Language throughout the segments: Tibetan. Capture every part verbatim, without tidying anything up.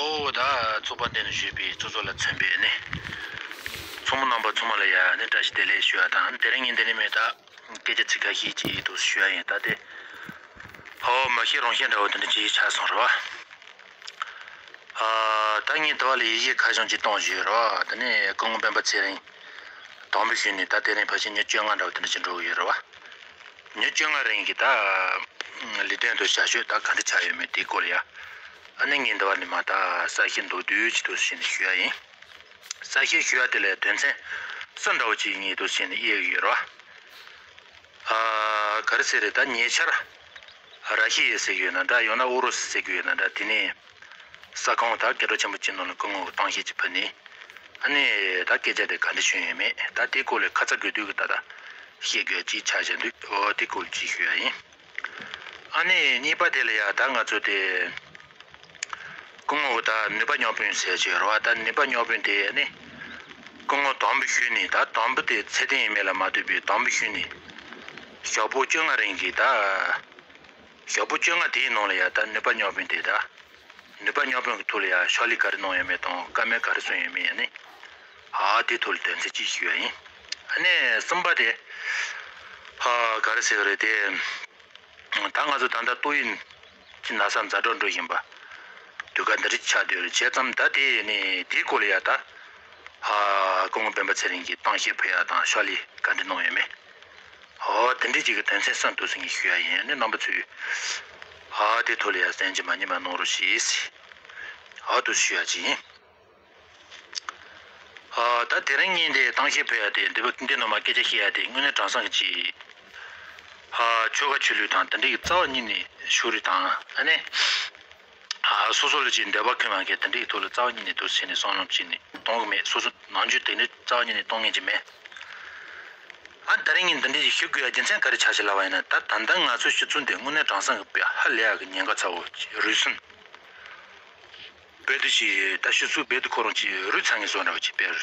ཨོ་ད་ཚོགས་པ་འདི་ནས་བཞུགས་པའི་གཙོ་ཚོགས་ལ་མཚོན་པའི་ནི། ཚོགས་མི་རྣམ་པ་ཚང་མ་ལ་ཡ་ནི་བཀྲ་ཤིས་བདེ་ལེགས་ཞུ་བ་དང་། དེ་རིང་ངས་འདི་ནས་མེད་ད་སྐད་ཆ་ཚིག་ཁ་ཤས་ཅིག་འདུག་ཞུ་ཡ་ཡིན། ད་དེ་ཧོ་མ་ཤེས་རང་ཤེས་འདྲ་བོ་དེ་འདྲ་ཅིག་ཆགས་སོང་རེད་བ། ཨ་ད་ངས་དེ་བ་ལ་ཡི་གེ་ཁ་བྱང་ཅིག་གཏོང་བཞིན་ཡོད་རེད་བ། དེ་ནས་སྐུ་ངོ་སྤེན་པ་ཚེ་རིང་དམ་འབུལ་ཞུས་ནས་ད་དེ་རིང་ཕལ་ཆེར་ཉིན་བཅོ་ལྔ་འདྲ་བོ་དེ་འདྲ་ཅིག་འགྲོ་གི་ཡོད་རེད་བ། ཉིན་བཅོ་ལྔ་རིང་གི་ད་ལས་དོན་དུ་བྱ་སྤྱོད་ད་ག་འདྲ་ཆགས་ཡོད་མེད་དེའི་སྐོར་ལ་ཡ། ཨ་ནི་ངས་འདི་བ་ནས་མ་ད་གསལ་བཤད་མདོར་བསྡུས་ཅིག་འདུག་སེ་བྱས་ནས་ཞུ་ཡ་ཡིན། གསལ་བཤད་ཞུ་ཡ་དེ་ལ་དོན་ཚན་གསུམ་འདྲ་བོ་ཅིག་ངས་འདུག་སེ་བྱས་ནས་དབྱེ་གི་ཡོད་རེད་བ། ཨ་ག་རེ་ཟེར་རེད། ད་ཉེ་ཆར་ར་ཤི་ཡ་ཟེར་གི་ཡོད་ན་འདྲ། ཡང་ན་ཨུ་རུ་སུ་ཟེར་གི་ཡོད་ན་འདྲ། དེ་ནས་ས་ཁོངས་ད་སྐད་གྲགས་ཆེན་པོ་ཅིག་ནང་ལ་སྐུ་ངོ་གི་གཏམ་བཤད་ཅིག་ཕུལ་ནས། ཨ་ནི་ད་སྐད་ཆ་དེ་ག་འདྲ་བྱུང་ཡོད་མེད་ད་དེའི་སྐོར་ལ་ཁ་ཚ་དགོས་གཏུག་གི་ད་ད་བཤད་དགོས་ཅིག་ཆགས་བཞག་འདུག་ཨོ་དེའི་སྐོར་ཅིག་ཞུ་ཡ་ཡིན། ཨ་ནི་གཉིས་པ་དེ་ལ་ཡ་ད་ང་ཚོ་དེ་སྐུ་ངོ་གི་ད་ནུས་པ་མཉམ་སྤུན་ཟེར་གྱི་ཡོད་རེད་བ། ད་ནུས་པ་མཉམ་སྤུན་དེ་ཨ་ནི་སྐུ་ངོ་དམ་འབུལ་ཞུས་ནས། ད་དམ་འབུལ་དེ་ཚད་ལྡན་ཡིན་མིན་ལ་མ་ལྟོས་པའི་དམ་འབུལ་ཞུས་ནས་ཞག་པོ་བཅོ་ལྔ་རིང་གི་ད་ཞག་པོ་བཅོ་ལྔ་དེའི་ནང་ལ་ཡ་ད་ནུས་པ་མཉམ་སྤུན་དེ་ད་ནུས་པ་མཉམ་སྤུན་གྱི་ཐོག་ལ་ཡ་ཕྱག་ལས་ག་རེ་གནང་ཡོད་མེད་དང་བཀའ་མོལ་ག་རེ་གསུངས་ཡོད་མེད་ཡ་ནི། ཨ་དེའི་ཐོག་ལ་དོན་ཚན་གཅིག་ཞུ་ཡ་ཡིན། ཨ་ནི་གསུམ་པ་དེ་ཧ་ག་རེ་ཟེར་གི་རེད་དེ། ད་ང་ཚོ་ད་ལྟ་ཏོག་དབྱིབས་ཀྱི་ན་ཚ་ཛ་དྲག་འགྲོ་བཞིན་པ་དུས་སྐབས་འདི་འདྲ་ཆགས་བསྡད་ཡོད་རེད། བྱས་ཙང་ད་དེ་ནི་དེའི་སྐོར་ལ་ཡ་ད་ཧ་སྐུ་ངོ་སྤེན་པ་ཚེ་རིང་གིས་གཏམ་བཤད་ཕུལ་ཡ་དང་ཕྱག་ལས་ག་འདྲ་གནང་ཡོད་མེད། ཨོ་དེ་འདྲའི་ཅིག་གི་དོན་ཚན་གསུམ་འདུག་སེ་ངས་ཞུ་ཡ་ཡིན། ཨ་ནི་རྣམ་པ་ཚོས་ཨ་དེ་ཐོག་ལ་ཡ་གསན་གྱི་མ་ཉན་པ་གནང་རོགས་ཞེས་ཨ་འདུག་ཞུ་ཡ་ཅིག་ཡིན། ཨ་ད་དེ་རིང་ངས་འདི་གཏམ་བཤད་ཕུལ་ཡ་དེ་འདི་བ་འདི་ནང་མ་སྐད་ཆ་བཤད་ཡ་དེ་དངོས་གནས་དྲང་སང་གི་ཅིག་ཨ་ཆོལ་ཁ་ཆོས་ལུགས་དང་དེ་འདྲའི་གི་རྩ་བ་ཉིད་ནས་ཕྱོགས་རིས་དང་། ཨ་ནི་ཨ་སོ་སོ་ལ་ཅིག་འདོད་པ་ཁེངས་པ་མཁན་དེ་འདྲའི་ཐོག་ལ་རྩ་བ་ཉིད་ནས་འདུག་སེ་བྱས་ནས་བསམ་བློ་བྱས་ནས་གཏོང་གི་མེད། སོ་སོ་ནམ་རྒྱུན་དེ་འདྲའི་རྩ་བ་ཉིད་ནས་གཏོང་མཁན་ཅིག་མེད། ཨ་ད་རིང་ངས་འདི་འདྲ་ཞིག་ཞུ་དགོས་ཡ་རྒྱུ་མཚན་ག་རེ་ཆགས་ཤག་ལབ་པ་ཡིན་ན། ད་ད་ལྟ་ང་ཚོའི་སྤྱི་ཚོགས་འདི་དངོས་གནས་དྲང་སང་གི་དཔེ་ཧ་ལས་ཡག་གི་ཉེན་ཁ་ཚ་བོ་རུལ་སུངས། དཔེ་དེ་ཞིག་ད་ཕྱི་ཚུལ་རྦད་དེ་ཁོ་རང་ཅིག་རུལ་ཚར་ངེས་བཟོ་འདྲ་བ་ཅིག་དཔེ་རུལ་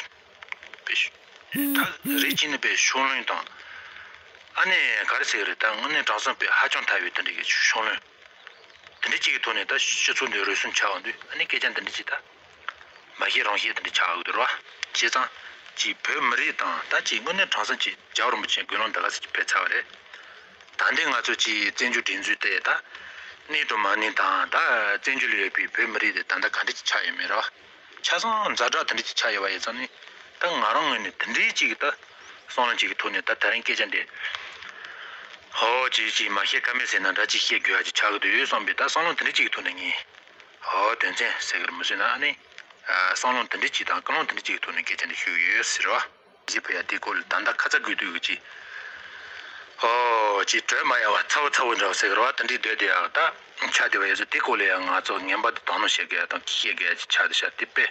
དཔེ་ཞིག་ད་རེད་ཅིག་ནི་དཔེ་ཤོང་ལོན་དང་། ཨ་ནི་ག་རེ་ཟེར་གི་རེད། ད་དངོས་གནས་དྲང་སང་དཔེ་ཧ་ཅང་ཐལ་བའི་དེ་འདྲ་གི་ཤོང་ལོན། དེ་འདྲ་གཅིག་གི་ཐོག་ནས་ད་སྤྱི་ཚོགས་འདི་རུལ་སུངས་ཆགས་པ་འདུག་ཨ་ནི་སྐད་ཆ་འདི་འདྲ་གཅིག་ད་མ་བཤད་རང་བཤད་དེ་འདྲ་ཆགས་ཡོད་རེད་བ། བྱས་ཙང་ཅིག་བོད་མི་རིགས་དང་ད་ཅིག་དངོས་གནས་དྲང་སང་ཅིག་རྒྱལ་བ་རིན་པོ་ཆེ་དགོན་ལམ་འདི་ག་ས་ཅིག་ཕེབས་ཚར་བ་རེད། ད་འདི་ང་ཚོ་ཅིག་བཙན་བྱོལ་སྒྲིག་འཛུགས་དེ་ད་གནས་དང་མ་གནས་དང་། ད་བཙན་བྱོལ་ལ་ཡོད་པའི་བོད་མི་རིགས་དེ་ད་ལྟ་ག་འདྲ་ཅིག་ཆགས་ཡོད་མེད་རེད་བ། ཆ་ཚང་ཛ་དྲག་དེ་འདྲ་ཅིག་ཆགས་ཡོད་པ་ཡིན་ཙང་ནི། ད་ང་རང་ངོས་ནས་དེ་འདྲའི་ཅིག་གི་ད་བསམ་བློ་ཅིག་གི་ཐོག་ནས་ད་དེ་རིང་སྐད་ཆ་འདི་ཧོ་ཅིག་ཅིག་མ་བཤད་ཀ་མེད་ཟེར་ན་འདྲ་ཅིག་བཤད་དགོས་ཡ་ཅིག་ཆགས་ཀྱི་འདུག་བསམ་པའི་ད་བསམ་བློ་དེ་འདྲ་ཅིག་གི་ཐོག་ནས་ངས་ཧོ་དོན་ཚན་ཟེར་གི་རེད་མི་བཟོད་ན། ཨ་ནི་བསམ་བློ་དེ་འདྲ་ཅིག་དང་ཀུན་སློང་དེ་འདྲ་ཅིག་གི་ཐོག་ནས་སྐད་ཆ་འདི་ཞུ་གི་ཡོད་ཟེར་བ། ཅིག་ཕུལ་ཡ་དེའི་སྐོར་ལ་ད་ལྟ་ཁ་ཚ་དགོས་གཏུག་གི་ཅིག་ཧོ་ཅིག་གྲོས་མ་ཡལ་བ་ཚ་བོ་ཚ་བོ་འདྲ་བ་ཟེར་གི་རེད་བ། དེ་འདྲའི་སྡོད་དེ་ཡག་ད་ཆ་དེ་བ་ཡོད་ཚོད་དེའི་སྐོར་ལ་ཡང་ང་ཚོ་ངན་པ་དེ་དོ་སྣང་བྱེད་དགོས་ཡ་དང་ཁྱི་བཤད་དགོས་ཡ་ཅིག་ཆགས་བསྡད་ཤག་དེ་དཔེ་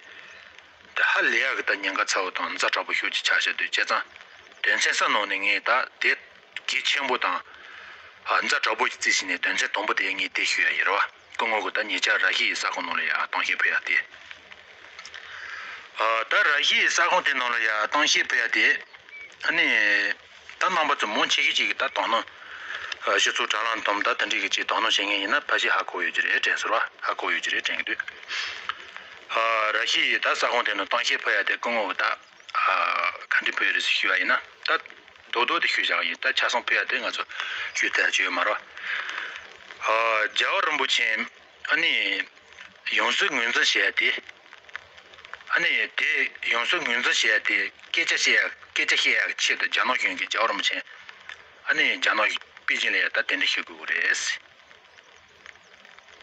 ད་ཧ་ལས་ཡག་གི་ད་ཉེན་ཁ་ཚ་བོ་དང་ཛ་དྲག་པོ་ཤོས་ཅིག་ཆགས་བསྡད་དུས། བྱས་ཙང་དོན་ཚན་གསུམ་ནང་ནས་ངས་ད་དེ་གལ་ཆེན་པོ་དང་ཨ་ཛ་དྲག་པོ་ཅིག་བརྩིས་ནས་དོན་ཚན་དང་པོ་དེ་ངས་དེ་ཞུ་ཡ་ཡིན་རེད་བ། སྐུ་ངོ་གི་ད་ཉེ་ཆར་ར་ཤི་ཡའི་ས་ཁོངས་ནང་ལ་ཡ་གཏམ་བཤད་ཕུལ་ཡ་དེ། ཨ་ད་ར་ཤི་ཡའི་ས་ཁོངས་དེ་ནང་ལ་ཡ་གཏམ་བཤད་ཕུལ་ཡ་དེ། ཨ་ནི། ད་རྣམ་པ་ཚོ་མང་ཆེ་ཤོས་ཅིག་གིས་ད་དོ་སྣང་། ཨ་སྤྱི་ཚོགས་དྲ་ལམ་དུ་ད་དེ་འདྲའི་གི་ཅིག་དོ་སྣང་བྱེད་མཁན་ཡིན་ན་ཕལ་ཆེར་ཧ་གོ་ཡོད་ཀྱི་རེད་དྲན་སོང་ར། ཧ་གོ་ཡོད་ཀྱི་རེད་དྲན་གྱི་འདུག་ཨ་ར་ཤི་ཡའི་ད་ས་ཁོངས་དེ་ནང་གཏམ་བཤད་ཕུལ་ཡ་དེ་སྐུ་ངོ་གི་ད་ཨ་ག་འདྲ་ཕུལ་ཡོད་རེད་ཟེར་ཞུ་བ་ཡིན་ན། ད་རྡོག་རྡོག་དེ་ཞུ་བཞག་ཡིན། ད་ཆ་ཚང་ཕུལ་ཡ་དེ་ང་ཚོ་ཞུ་ཐུབ་ཡ་ཅིག་ཡོད་མ་རེད། ཨ་རྒྱལ་བ་རིན་པོ་ཆེ་ཨ་ནི། ཡང་སྲིད་ངོས་འཛིན་བྱེད་ཡ་དེ། ཨ་ནི་དེ་ཡང་སྲིད་ངོས་འཛིན་བྱེད་ཡ་དེ་སྐད་ཆ་བཤད་ཡ་སྐད་ཆ་བཤད་ཡ་གི་ཆེད་དུ་རྒྱ་ནག་གཞུང་གིས་རྒྱལ་བ་རིན་པོ་ཆེ་ཨ་ནི་རྒྱ་ནག་པེ་ཅིན་ལ་ཡ་ད་གདན་འདྲེན་ཞུ་དགོས་ཀྱི་རེད།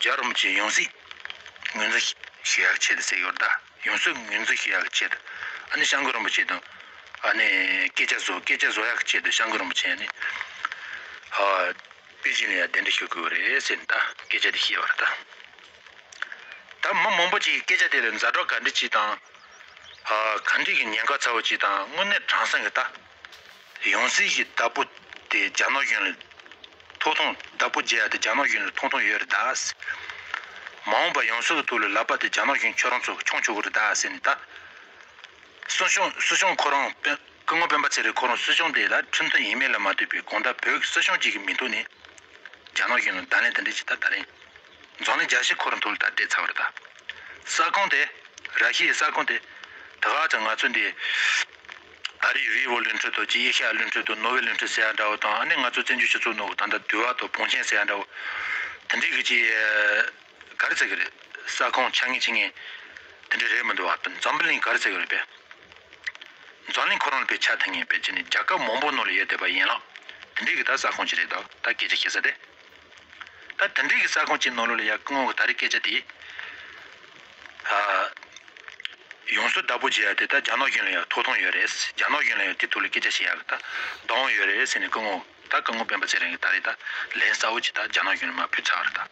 རྒྱལ་བ་རིན་པོ་ཆེ་ཡང་སྲིད་ངོས་འཛིན་བྱེད་ཡ་གི་ཆེད་དུ་ཟེར་ཡོད་ད། ཡང་སྲིད་ངོས་འཛིན་བྱེད་ཡ་གི་ཆེད་དུ་ཨ་ནི་སྐྱབས་མགོན་རིན་པོ་ཆེ་དང་ཨ་ནི་སྐད་ཆ་བཟོ་སྐད་ཆ་བཟོ་ཡ་གི་ཆེད་དུ་སྐྱབས་མགོན་རིན་པོ་ཆེ་ཨ་ནི་ཨ། པེ་ཅིན་ལ་ཡ་གདན་འདྲེན་ཞུ་དགོས་རེད་ཟེར་ནས་ད་སྐད་ཆ་དེ་བཤད་པ་རེད་ད། ད་མི་མང་པོ་ཅིག་གིས་སྐད་ཆ་དེ་ལ་ཛ་དྲག་ག་འདྲ་ཅིག་དང་། ཨ་ག་འདྲ་གི་ཉེན་ཁ་ཚ་བོ་ཅིག་དང་དངོས་གནས་དྲང་སང་གི་ད། ཡང་སྲིད་ཀྱི་བདག་པོ་དེ་རྒྱ་ནག་གཞུང་ལ་ཐོབ་ཐང་བདག་པོ་རྒྱག་ཡ་དེ་རྒྱ་ནག་གཞུང་ལ་ཐོབ་ཐང་ཡོད་རེད་ད། མ་འོངས་པ་ཡང་སྲིད་ཀྱི་ཐོག་ལ་ལག་པ་དེ་རྒྱ་ནག་གཞུང་ཁྱོད་རང་ཚོ་འཆང་ཆོག་གི་རེད་ད་ཟེར་ནས་ད། སྲིད་སྐྱོང་སྲིད་སྐྱོང་ཁོ་རང་སྤེན་སྐུ་ངོ་སྤེན་པ་ཚེ་རིང་ཁོ་རང་སྲིད་སྐྱོང་དེ་ལ་ཁྲིམས་མཐུན་ཡིན་མིན་ལ་མ་ལྟོས་པའི་གང་ལྟར་བོད་ཀྱི་སྲིད་སྐྱོང་གཅིག་གི་མིང་ཐོག་ནས་རྒྱ་ནག་གཞུང་ལ་བརྡ་ལན་དེ་འདྲ་ཞིག་ད་ད་རིང་འཛམ་གླིང་རྒྱལ་སྤྱིའི་ཁོ་རང་ཐོག་ལ་ད་སྤྲད་ཚར་བ་རེད་ད། ས་ཁོངས་དེ། ར་ཤི་ཡའི་ས་ཁོངས་དེ། ད་ག་ཙམ་ང་ཚོ་འདི། ཨ་རིའི་ཝི་ཝོ་གླིང་ཕྲན་དང་གཅིག་ཨེ་ཤ་ཡ་གླིང་ཕྲན་དང་ནོར་ཝེ་གླིང་ཕྲན་ཟེར་ཡ་འདྲ་བོ་དང་། ཨ་ནི་ང་ཚོ་བཙན་བྱོལ་སྤྱི་ཚོགས་ནང་གི་ད་ལྟ་དུ་བ་དང་བོང་ཆེན་ཟེར་ཡ་འདྲ་བོ། དེ་འདྲའི་གི་ཅིག་ག་རེ་ཟེར་གི་རེད། ས་ཁོངས་ཆ་ངེས་ཆ་ངེས་དེ་འདྲ་རེད་མི་འདུག་བ། འཛམ་བུ་གླིང་ག་རེ་ཟེར་གི་རེད་པས། འཛམ་གླིང་ཁོ་རང་ལ་དཔེ་ཆ་མཐོང་མཁན་དཔེ་ཅི་ནས་རྒྱལ་ཁབ་མང་པོ་ནང་ལ་ཡོད་བསྡད་པ་ཡིན་ལགས། དེ་འདྲའི་གི་ད་ས་ཁོངས་ཅིག་རེད་འདུག་ད་སྐད་ཆ་བཤད་ས་དེ། ད་དེ་འདྲའི་གི་ས་ཁོངས་ཅིག་ནང་ལོགས་ལ་ཡ་སྐུ་ངོ་གི་ད་རེས་སྐད་ཆ་དེ། ཨ། ཡོངས་སུ་བདག་པོ་བྱེད་ཡ་དེ་ད་རྒྱ་ནག་གཞུང་ལ་ཡང་ཐོབ་ཐང་ཡོད་རེད། རྒྱ་ནག་གཞུང་ལ་ཡང་དེ་ཐོག་ལ་སྐད་ཆ་བཤད་ཡ་གི་ད་བདག་དབང་ཡོད་རེད་ཟེར་ནས་སྐུ་ངོ་ད་སྐུ་ངོ་སྤེན་པ་ཚེ་རིང་གི་ད་རེས་ད་ལན་གསལ་བོ་ཅིག་ད་རྒྱ་ནག་གཞུང་ལ་མར་ཕུལ་ཚར་བ་རེད་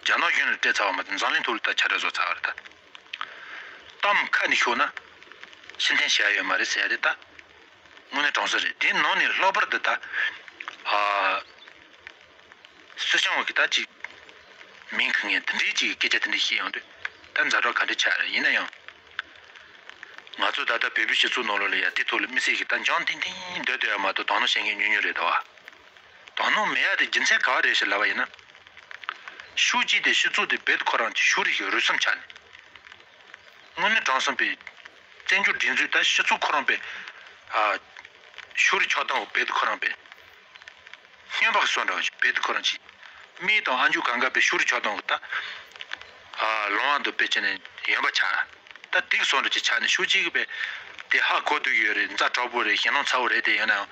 ད། རྒྱ་ནག་གཞུང་ལ་སྤྲད་ཚར་བ་མ་གཏོགས་འཛམ་གླིང་ཐོག་ལ་ད་ཁྱབ་བསྒྲགས་བཟོ་ཚར་བ་རེད་ད། གཏམ་ཁ་ནས་ཤོར་ན་ཕྱིར་འཐེན་བྱ་ཡ་ཡོད་མ་རེད་ཟེར་ཡ་རེད་ད། དངོས་གནས་དྲང་གནས་རེད། དེ་ནང་ནས་ལྷག་པར་དུ་ད། ཨ། སྲིད་སྐྱོང་གི་ད་ཅིག་མིང་གི་ངས་དེ་འདྲའི་ཅིག་སྐད་ཆ་དེ་འདྲ་བཤད་ཡོང་དུས་ད་ཛ་དྲག་ག་འདྲ་ཆགས་རེད། ཡིན་ན་ཡང་། ང་ཚོ་ད་ལྟ་བོད་པའི་སྤྱི་ཚོགས་ནང་ལོགས་ལ་ཡ་དེ་ཐོག་ལ་དམིགས་བསལ་གྱི་ད་འཇོན་ཐིང་ཐིང་སྡོད་སྡོད་ཡ་མ་གཏོགས་དོ་སྣང་བྱེད་མཁན་ཉུང་ཉུང་རེད་དོ། དོ་སྣང་མེད་ཡ་དེ་རྒྱུ་མཚན་ག་བ་རེད་ཞེས་ལབ་པ་ཡིན་ན། ཤུགས་ཀྱིས་དེ་སྤྱི་ཚོགས་དེ་རྦད་དེ་ཁོ་རང་གི་ཤུགས་རིག་གི་རུས་སུམ་ཆག་ནས། དངོས་གནས་དྲང་གནས་པའི་བཙན་བྱོལ་སྒྲིག་འཛུགས་དང་སྤྱི་ཚོགས་ཁོ་རང་པའི་ཨ་ཤུགས་རིག་ཆགས་སྟངས་རྦད་དེ་ཁོ་རང་པའི་སྨྱོན་པ་གི་བཟོ་འདྲ་བ་ཞིག་རྦད་དེ་ཁོ་རང་ཅིག་མིག་དང་ཨ་མཆོག་གང་ག་པའི་ཤུགས་རིག་ཆགས་སྟངས་ཀྱི་ད་ཨ་ལོང་བ་འདུག་པའི་ཆ་ནས་ཡོན་པ་ཆགས། ད་དེ་གི་བཟོ་འདྲ་ཅིག་ཆགས་ནས་ཤུགས་གཅིག་གི་པའི་དེ་ཧ་གོ་སྡོད་ཡོད་རེད། ཛ་དྲག་པོ་རེད། ཞེད་སྣང་ཚ་བོ་རེད། དེ་ཡིན་ནའང་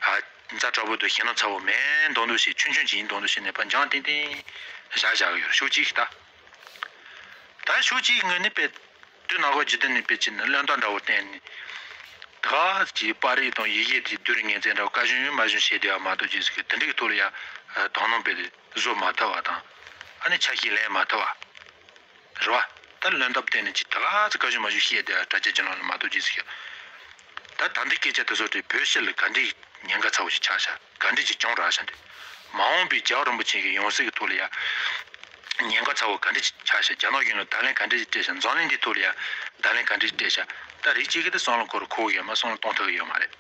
ཨ་ཛ་དྲག་པོ་འདུག་ཞེད་སྣང་ཚ་བོ་མིན་མདོག་མདོག་ཞིག་ཆུང་ཆུང་ཅིག་ཡིན་མདོག་མདོག་ཞིག་ནས་ཕར་འཇང་ཏིང་ཏིང་བཞག་བཞག་གི་ཡོད་རེད། ཤུགས་གཅིག་ད། ད་ཤུགས་གཅིག་ངོས་ནས་པའི་དུས་ནག་པོ་ཇི་ལྟར་ནས་པའི་ཅི་ནས་བློན་རྟགས་འདྲ་བོ་བསྟན་ནས། ད་ཅིག་པར་རིས་དང་ཡི་གེ་དེ་བསྡུར་ངེས་ཚན་འདྲ་བོ་བཀའ་གཞུང་མ་གཞུང་བཤད་བསྡད་པ་མ་གཏོགས་རྗེས་སུ་གི་དེ་འདྲ་གི་ཐོག་ལ་ཡ་དོ་སྣང་པའི་བཟོ་མ་ཐུབ་པ་དང་། ཨ་ནི་ཆ་ཤས་ལེན་མ་ཐུབ་པ་རེད་བ། ད་བློན་རྟགས་བསྟན་ནས་ཅིག་ད་ག་ཚོད་བཀའ་གཞུང་མ་གཞུང་བཤད་བསྡད་པ་དྲ་རྒྱ་ཅིག་ནང་ལ་མ་གཏོགས་རྗེས་སུ་གི། ད་ད་འདི་སྐད་ཆ་དེ་ཚོ་དེ་བོད་སྤྱི་ལ་ག་འདྲའི་ཉེན་ཁ་ཚ་བོ་ཞིག་ཆགས་ཤག་ག་འདྲ་ཅིག་བྱུང་རག་ཤག་འདི། མ་འོངས་པའི་རྒྱལ་བ་རིན་པོ་ཆེ་གི་ཡང་སྲིད་ཀྱི་ཐོག་ལ་ཡ། ཉེན་ཁ་ཚ་བོ་ག་འདྲ་ཅིག་ཆགས་ཤག་རྒྱ་ནག་གཞུང་ལ་བརྡ་ལན་ག་འདྲ་ཅིག་སྤྲད་ཤག་འཛམ་གླིང་འདིའི་ཐོག་ལ་ཡ་བརྡ་ལན་ག་འདྲ་ཅིག་སྤྲད་ཤག་ད་རིགས་གཅིག་གིས་དེ་བསམ་བློ་འཁོར་འཁོར་ཡོད་མ་བསམ་བློ་གཏོང་ཐུབ་ཀྱི་ཡོད་མ་རེད།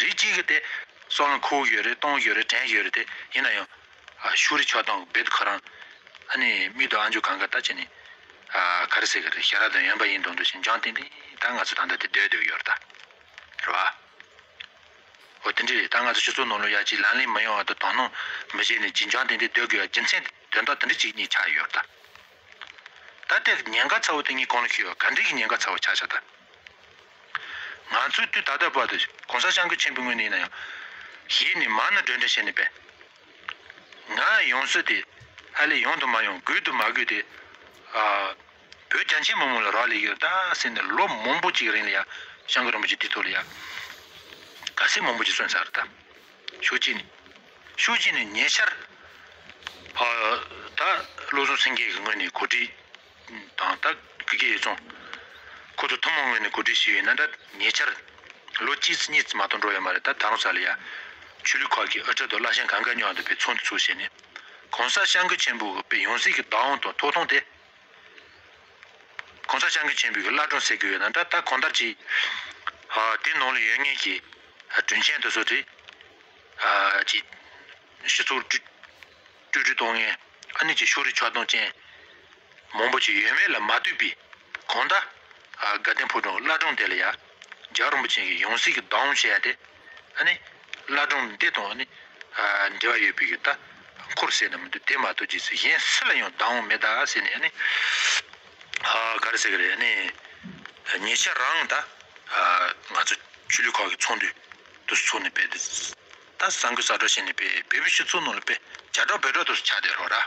རིགས་གཅིག་གིས་དེ་བསམ་བློ་འཁོར་ཡོད་རེད། གཏོང་ཡོད་རེད། དྲན་ཡོད་རེད། དེ་ཡིན་ན་ཡང་། ཨ་ཤུགས་རིག་ཆགས་སྟངས་རྦད་དེ་ཁོ་རང་། ཨ་ནི་མིག་དང་ཨ་མཆོག་གང་ག་ད་བྱས་ནས། ཨ་ག་རེ་ཟེར་གི་རེད། ཞེ་དྲག་དང་ཡོན་པ་ཡིན་མདོག་མདོག་བྱས་འཇང་ཏིང་ཏིང་ད་ང་ཚོ་ད་ལྟ་དེ་སྡོད་སྡོད་ཀྱི་ཡོད་རེད་ད། རེད་བ། འོ་དེ་འདྲ་རེད། ད་ང་ཚོ་སྤྱི་ཚོགས་ནང་ལ་ཡ་གཅིག་ལག་ལེན་མི་ཡོང་བ་དང་དོ་སྣང་མི་བྱེད་ནས་ཅིག་འཇང་ཏིང་ཏིང་སྡོད་དགོས་ཡ་རྒྱུ་མཚན་དོན་དག་དེ་འདྲ་ཅིག་གཉིས་ཆགས་ཡོད་རེད་ད། ད་ལྟའི་ཉེན་ཁ་ཚ་བོ་དེ་གཉིས་གང་ལ་འཁེལ་ཡོད། ག་འདྲའི་གི་ཉེན་ཁ་ཚ་བོ་ཆགས་ཤག་ད། ང་ཚོས་དུས་ད་ལྟ་བར་དུ་གོང་ས་སྐྱབས་མགོན་ཆེན་པོའི་ངོས་ནས་ཡིན་ན་ཡང་། གཞི་ནས་མར་ནས་གྲོས་འདྲི་བྱས་ནས་པས། ང་ཡོང་སྲིད་དེ་ཨ་ལས་ཡོང་དུ་མ་ཡོང་། དགོས་དུ་མ་དགོས་དེ། ཨ་བོད་རྒྱ་ཆེ་མི་མང་ལ་རག་ལས་ཡོད་ད་ཟེར་ནས་ལོ་མང་པོ་ཅིག་རིང་ལ་ཡ་སྐྱབས་མགོན་རིན་པོ་ཆེ་དེ་ཐོག་ལ་ཡ་ག་ཚོད་མང་པོ་ཅིག་གསུངས་ཚར་རེད་ད། ཤུགས་གཅིག་ནས། ཤུགས་གཅིག་ནས་ཉེ་ཆར། ཨ་ད་བློ་བཟང་སེང་གེ་གི་ངོས་ནས་གོ་སྒྲིག་དང་ད་ཀུན་མཁྱེན་ཡེ་ཚང་། ཁོ་ཚོ་ཐུན་མོང་ངོས་ནས་གོ་སྒྲིག་ཞུས་ཡོད་ན་འདྲ། ཉེ་ཆར་ལོ་གཅིག་ཙམ་གཉིས་ཙམ་མ་གཏོགས་འགྲོ་ཡོད་མ་རེད། ད་ད་རུང་ས་ལ་ཡ་ཆོས་ལུགས་ཁག་གི་དབུ་ཁྲིད་དང་བླ་ཆེན་གང་ག་མཉམ་དུ་པའི་ཚོགས་འདུ་ཚོགས་བྱས་ནས། གོང་ས་སྐྱབས་མགོན་ཆེན་པོ་གི་པའི་ཡང་སྲིད་ཀྱི་བདག་དབང་དང་ཐོབ་ཐང་དེ། གོང་ས་སྐྱབས་མགོན་ཆེན་པོའི་བླ་སྒྲུང་ཟེར་གྱི་ཡོད་ན་འདྲ། ད་གང་ལྟར་གྱི་ཨ་དེ་ནང་ལ་ཡོད་མཁན་གྱི་དྲུང་ཆེན་དེ་ཚོ་དེ་ཨ་ཅིག་སྤྱི་ཚོགས་བཀྲུས་བཀྲུས་བཀྲུས་གཏོང་མཁན། ཨ་ནི་ཅིག་ཤུགས་རིག་ཆགས་སྡང་ཅན་མང་པོ་ཅིག་ཡོད་མེད་ལ་མ་ལྟོས་པའི་གང་ལྟར་ཨ་དགའ་ལྡན་ཕོ་བྲང་བླ་སྒྲུང་དེ་ལ་ཡ་རྒྱལ་བ་རིན་པོ་ཆེ་གི་ཡང་སྲིད་ཀྱི་བདག་དབང་བྱེད་ཡ་དེ། ཨ་ནི། བླ་སྒྲུང་འདི་དང་ཨ་ནི། ཨ་འབྲེལ་བ་ཡོད་པའི་གི་ད། འཁོར་ཟེར་ན་མི་འདུག་དེ་མ་གཏོགས་རྗེས་སུ་གཞན་སུ་ལ་ཡང་བདག་དབང་མེད་ད་ཟེར་ནས་ཨ་ནི། ཨ་ག་རེ་ཟེར་གི་རེད། ཨ་ནི། ཉེ་ཆར་རང་ད། ཨ་ང་ཚོ་ཆོས་ལུགས་ཁག་གི་ཚོགས་འདུ་དུ་ཚོགས་ནས་དཔེ་དེ། ད་གསར་འགོད་གསར་བསྒྲགས་བྱས་ནས་དཔེ་བོད་པའི་སྤྱི་ཚོགས་ནང་ལ་དཔེ་བྱ་བྲག་བོད་བྲག་དུ་ཆགས་བསྡད་རོགས་ར།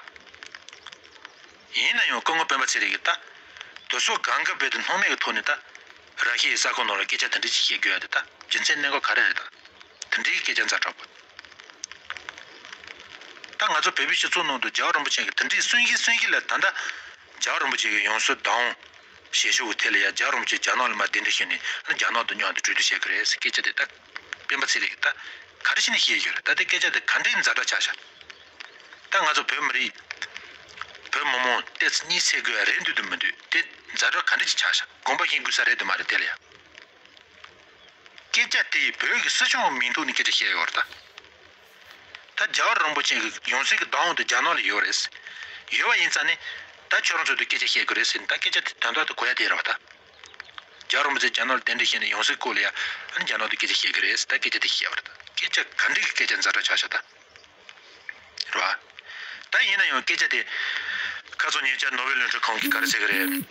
ཡིན་ན་ཡང་སྐུ་ངོ་སྤེན་པ་ཚེ་རིང་གིས་ད། དེ་ཚོ་གང་ག་རྦད་དེ་སྣང་མེད་ཀྱི་ཐོག་ནས་ད། ར་ཤི་ཡའི་ས་ཁོངས་ནང་ལ་སྐད་ཆ་དེ་འདྲ་ཅིག་བཤད་དགོས་ཡ་དེ་ད་རྒྱུ་མཚན་གནད་འགག་ག་རེ་རེད་ད། དེ་འདྲའི་སྐད་ཆ་ཛ་དྲག་པོ། ད་ང་ཚོ་བོད་པའི་སྤྱི་ཚོགས་ནང་དུ་རྒྱལ་བ་རིན་པོ་ཆེ་གིས་དེ་འདྲའི་གསུང་གཞི་གསུང་གཞི་ལ་ད་ལྟ་རྒྱལ་བ་རིན་པོ་ཆེ་གི་ཡང་སྲིད་བདག་དབང་བྱེད་ཕྱོགས་ཀྱི་ཐད་ལ་ཡ་རྒྱལ་བ་རིན་པོ་ཆེ་རྒྱ་ནག་ལ་མར་གདན་འདྲེན་ཞུས་ནས་ཨ་ནི་རྒྱ་ནག་དང་མཉམ་དུ་གྲོས་བསྡུར་བྱེད་ཀྱི་རེད་ཟེར་སྐད་ཆ་དེ་ད་སྤེན་པ་ཚེ་རིང་གིས་ད་ག་རེ་བྱས་ནས་བཤད་ཡོད་རེད། ད་ལྟའི་སྐད་ཆ་དེ་ག་འདྲའི་ཛ་དྲག་ཆགས་ཤག་ད་ང་ཚོ་བོད་མི་རིགས། བོད་མི་མང་ཏོག་ཙམ་གཉིད་སད་དགོས་ཡ་རེད་འདུག་དང་མི་འདུག་དེ་ཛ་དྲག་ག་འདྲ་ཅིག་ཆགས་ཤག་དགོངས་པ་བཞེས་དགོས་ས་རེད་དང་མ་རེད་དེ་ལ་ཡ། སྐད་ཆ་དེ་བོད་ཀྱི་སྲིད་སྐྱོང་གི་མིང་ཐོག་ནས་སྐད་ཆ་བཤད་ཡོད་རེད་ད། ད་རྒྱལ་བ་རིན་པོ་ཆེ་གི་ཡང་སྲིད་ཀྱི་བདག་དབང་དེ་རྒྱ་ནག་ལ་ཡོད་རེད། ཡོད་པ་ཡིན་ཙང་ནི། ད་ ད་ཁྱོད་རང་ཚོ་དུ་སྐད་ཆ་བཤད་དགོས་རེད་ཟེར་ནས། ད་སྐད་ཆ་དེ་དོན་དག་ཏུ་གོ་ཡ་དེ་རེད་བ། ད་རྒྱལ་བ་རིན་པོ་ཆེ་རྒྱ་ནག་ལ་གདན་འདྲེན་བྱས་ནས་ཡོང་སའི་སྐོར་ལ་ཡ། ཨ་ནི་རྒྱ་ནག་དུ་སྐད་ཆ་བཤད་དགོས་རེད་ཟེར། ད་སྐད་ཆ་དེ་བཤད་པ་རེད། ད་སྐད་ཆ་ག་འདྲ་གི་སྐད་ཆ་ཛ་དྲག་ཆགས་ཤག་ད། རེད་བ། ད་ཡིན་ན་ཡང་སྐད་ཆ་དེ་ཁ་སང་ཉེ་ཆར་ནོར་ཝེ་བློན་ཁྲི་ཁང་གི་ག་རེ་ཟེར་གི་རེད།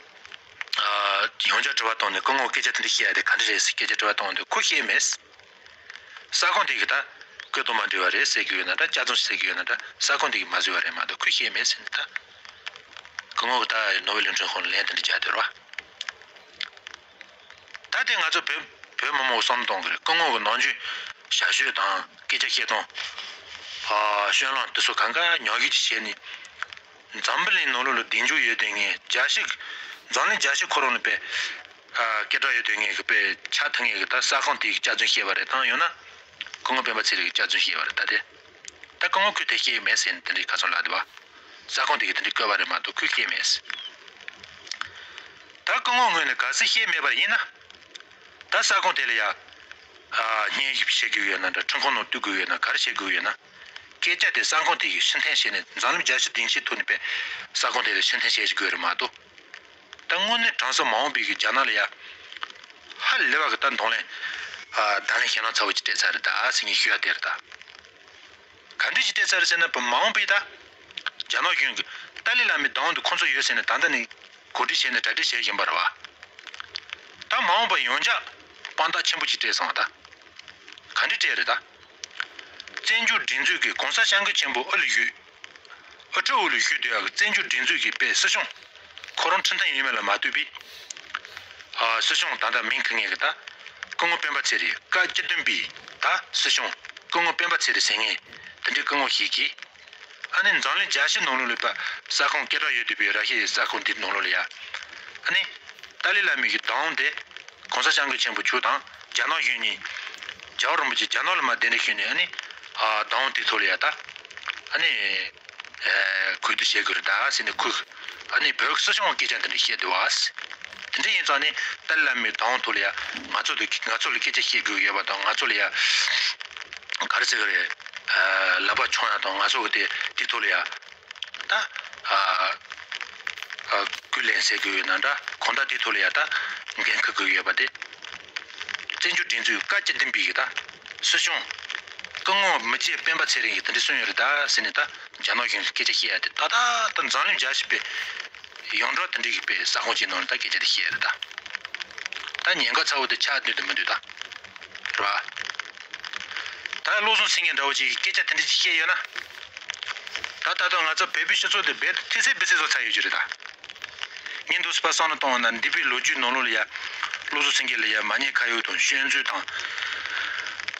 ཨ། ཡང་བསྐྱར་དྲི་བ་བཏང་ནས་སྐུ་ངོ་སྐད་ཆ་དེ་འདྲ་བཤད་ཡ་དེ་ག་འདྲ་རེད་ཟེར་སྐད་ཆ་དྲི་བ་བཏང་དུས་ཁོས་བཤད་མེད། ས་ཁང་དེ་གི་ད་བཀོད་གཏོང་མ་འགྲིག་པ་རེད་ཟེར་གི་ཡོད་ན་འདྲ། བསྐྱར་བཟོ་ཟེར་གི་ཡོད་ན་འདྲ། ས་ཁང་དེ་གི་མ་བཟོས་པ་རེད་མ་གཏོགས་ཁོས་བཤད་མེད་ཟེར་ནས། ད་སྐུ་ངོ་གི་ད་ནོར་ཝེ་བློན་ཁྲི་ཁང་ལ་ལན་དེ་འདྲ་རྒྱག་དེ་རེད་བ། ད་དེ་ང་ཚོ་བོད་བོད་མི་མང་བསམ་བློ་གཏོང་གི་རེད། སྐུ་ངོ་གི་ནམ་རྒྱུན་ཞབས་ཞུ་དང་སྐད་ཆ་བཤད་སྟངས། ཨ། སྤྱོད་ལམ་དེ་ཚོ་གང་ག་ཉམས་ཞིབ་ཅིག་བྱས་ནས། འཛམ་བུ་གླིང་ནང་ལོགས་ལ་གདེང་འཇོག་ཡོད་དེ་ངས་རྒྱལ་སྤྱི། འཛམ་གླིང་རྒྱལ་སྤྱི་ཁོ་རང་ལ་དཔེ། ཨ། སྐད་གྲགས་ཡོད་དེ་ངས་གི་དཔེ་ཆགས་ཐུབ་ངས་གི་ད་ས་ཁང་དེ་གི་བསྐྱར་བཟོ་བཤད་པ་རེད། དང་ཡང་ན་སྐུ་ངོ་སྤེན་པ་ཚེ་རིང་གི་བསྐྱར་བཟོ་བཤད་པ་རེད། ད་དེ་ད་སྐུ་ངོ་ཁོས་དེ་བཤད་མེད་ཟེར་ནས་དེ་འདྲའི་ཁ་སང་ལབ་འདུག་བ། ས་ཁང་དེ་གི་དེ་འདྲའི་བཀོད་པ་རེད་མ་གཏོགས་ཁོས་བཤད་མེད་ཟེར། ད་སྐུ་ངོ་ངོས་ནས་གལ་སྲིད་བཤད་མེད་པ་ཡིན་ན། ད་ས་ཁང་དེ་ལ་ཡ། ཨ། སྙན་ཞུ་བྱེད་དགོས་ཡོད་ན་འདྲ། ཁྲིམས་ཁང་ནང་བསྡུ་དགོས་ཡོད་ན། ག་རེ་བྱེད་དགོས་ཡོད་ན། སྐད་ཆ་དེ་ས་ཁང་དེ་གིས་ཕྱིར་འཐེན་བྱས་ནས། འཛམ་གླིང་རྒྱལ་སྤྱིའི་སྡིངས་ཆའི་ཐོག་ནས་པས་ས་ཁང་དེ་ལ་ཕྱིར་འཐེན་བྱེད་དགོས་རེད་མ་གཏོགས། ད་དངོས་གནས་དྲང་གནས་མ་འོངས་པའི་གི་རྒྱ་ནག་ལ་ཡ། ཧ་ལས་པ་གི་ད་གདོང་ལེན། ཨ། བརྡ་ལན་ཞེད་སྣང་ཚ་བོ་ཅིག་སྤྲད་ཚར་རེད་ད་ཟེར་ངས་ཞུ་ཡ་དེ་རེད་ད། ག་འདྲ་ཞིག་སྤྲད་ཚར་ཟེར་ན། བོད་མ་འོངས་པའི་ད་རྒྱ་ནག་གཞུང་གིས་ཏཱ་ལའི་བླ་མའི་གདུང་དེ་ཁོང་ཚོ་ཡོད་ཟེར་ནས་ད་ལྟ་ནས་གོ་སྒྲིག་བྱས་ནས་གྲ་སྒྲིག་བྱེད་བཞིན་པ་རེད་བ། ད་མ་འོངས་པ་ཡང་བསྐྱར་དཔང་རྟགས་ཆེན་པོ་ཅིག་སྤྲད་སོང་བ་ད། ག་འདྲ་སྤྲད་རེད་ད། བཙན་བྱོལ་སྒྲིག་འཛུགས་ཀྱི་གོང་ས་སྐྱབས་མགོན་ཆེན་པོ་དབུ་ལ་བཞུགས། དབུ་ཁྲིད་དབུ་ལ་བཞུགས་སྡོད་ཡག་གི་བཙན་བྱོལ་སྒྲིག་འཛུགས་ཀྱི་དཔེ་སྲིད་སྐྱོང་ཁོ་རང་ཁྲིམས་མཐུན་ཡིན་མིན་ལ་མ་ལྟོས་པའི། ཨ། སྲིད་སྐྱོང་ད་ལྟ་མིང་ཁུར་མཁན་གྱི་ད་སྐུ་ངོ་སྤེན་པ་ཚེ་རིང་། བཀའ་བཅུ་བདུན་པའི་ད་སྲིད་སྐྱོང་སྐུ་ངོ་སྤེན་པ་ཚེ་རིང་ཟེར་མཁན་དེ་འདྲའི་སྐུ་ངོ་ཞིག་གིས། ཨ་ནི་འཛམ་གླིང་རྒྱལ་སྤྱི་ནང་ལོགས་ལ་པ་ས་ཁོངས་སྐད་གྲགས་ཡོད་བསྡད་པའི་ར་ཤི་ཡའི་ས་ཁོངས་འདིའི་ནང་ལོགས་ལ་ཡ། ཨ་ནི་ཏཱ་ལའི་བླ་མའི་གི་གདུང་དེ། གོང་ས་སྐྱབས་མགོན་ཆེན་པོ་མཆོག་དང་རྒྱ་ནག་གཞུང་གཉིས། རྒྱལ་བ་རིན་པོ་ཆེ་རྒྱ་ནག་ལ་མར་གདན་འདྲེན་ཞུས་ནས། ཨ་ནི། ཨ། གདུང་དེའི་ཐོག་ལ་ཡ་ད། ཨ་ནི། ཨ། གུས་བཏུད་བྱེད་དགོས་རེད་ད་ཟེར་ནས་ཁོས། ཨ་ནི་བོད་སྲིད་སྐྱོང་སྐད་ཆ་དེ་འདྲ་བཤད་འདུག་བ། དེ་འདྲ་ཡིན་ཙང་ནི་ཏཱ་ལའི་བླ་མའི་གདུང་ཐོག་ལ་ཡ་ང་ཚོ་དེ་ང་ཚོ་ལ་སྐད་ཆ་བཤད་དགོས་ཡོད་པ་དང་། ང་ཚོ་ལ་ཡ་ག་རེ་ཟེར་གི་རེད། ཨ། ལག་པ་མཆོང་ཡ་དང་། ང་ཚོ་གི་དེ་དེའི་ཐོག་ལ་ཡ། ད། ཨ། ཨ། གུས་ལན་ཟེར་དགོས་ཡོད་ན་འདྲ། གང་ལྟར་དེའི་ཐོག་ལ་ཡ་ད་འགན་འཁུར་དགོས་ཡོད་པ་དེ། བཙན་བྱོལ་སྒྲིག་འཛུགས་བཀའ་བཅུ་བདུན་པའི་གི་ད་སྲིད་སྐྱོང་སྐུ་ངོ་མི་རྗེ་སྤེན་པ་ཚེ་རིང་གིས་དེ་འདྲ་གསུངས་ཡོད་རེད་ད་ཟེར་ནས། ད་རྒྱ་ནག་གཞུང་ལ་སྐད་ཆ་བཤད་ཡ་དེ་ད་ད་ད་འཛམ་གླིང་རྒྱལ་སྤྱི་པའི་ཡོངས་གྲགས་དེ་འདྲའི་གི་པའི་ས་ཁོངས་ཅིག་ནང་ལ་ད་སྐད་ཆ་དེ་བཤད་ཡ་རེད་ད། ད་ཉེན་ཁ་ཚ་བོ་དེ་ཆགས་འདུག་དང་མི་འདུག་ད། རེད་བ། ད་བློ་བཟང་སེང་གེ་འདྲ་བོ་ཅིག་གིས་སྐད་ཆ་དེ་འདྲ་ཅིག་བཤད་ཡོད་ན། ད་ད་ལྟ་ང་ཚོ་བོད་པའི་སྤྱི་ཚོགས་དེ་རྦད་དེ་ཐེ་ཚེ་འབེ་ཚེ་བཟོ་ཚར་ཡོད་ཀྱི་རེད་ད། ངས་འདུག་སེ་བསམ་བློ་བཏང་བ་ན། འདས་པའི་ལོ་རྒྱུས་ནང་ལོགས་ལ་ཡ། བློ་བཟང་སེང་གེ་ལ་ཡ་མ་ཉེས་ཁ་གཡོག་དང་སྐྱོན་འཛུགས་དང་།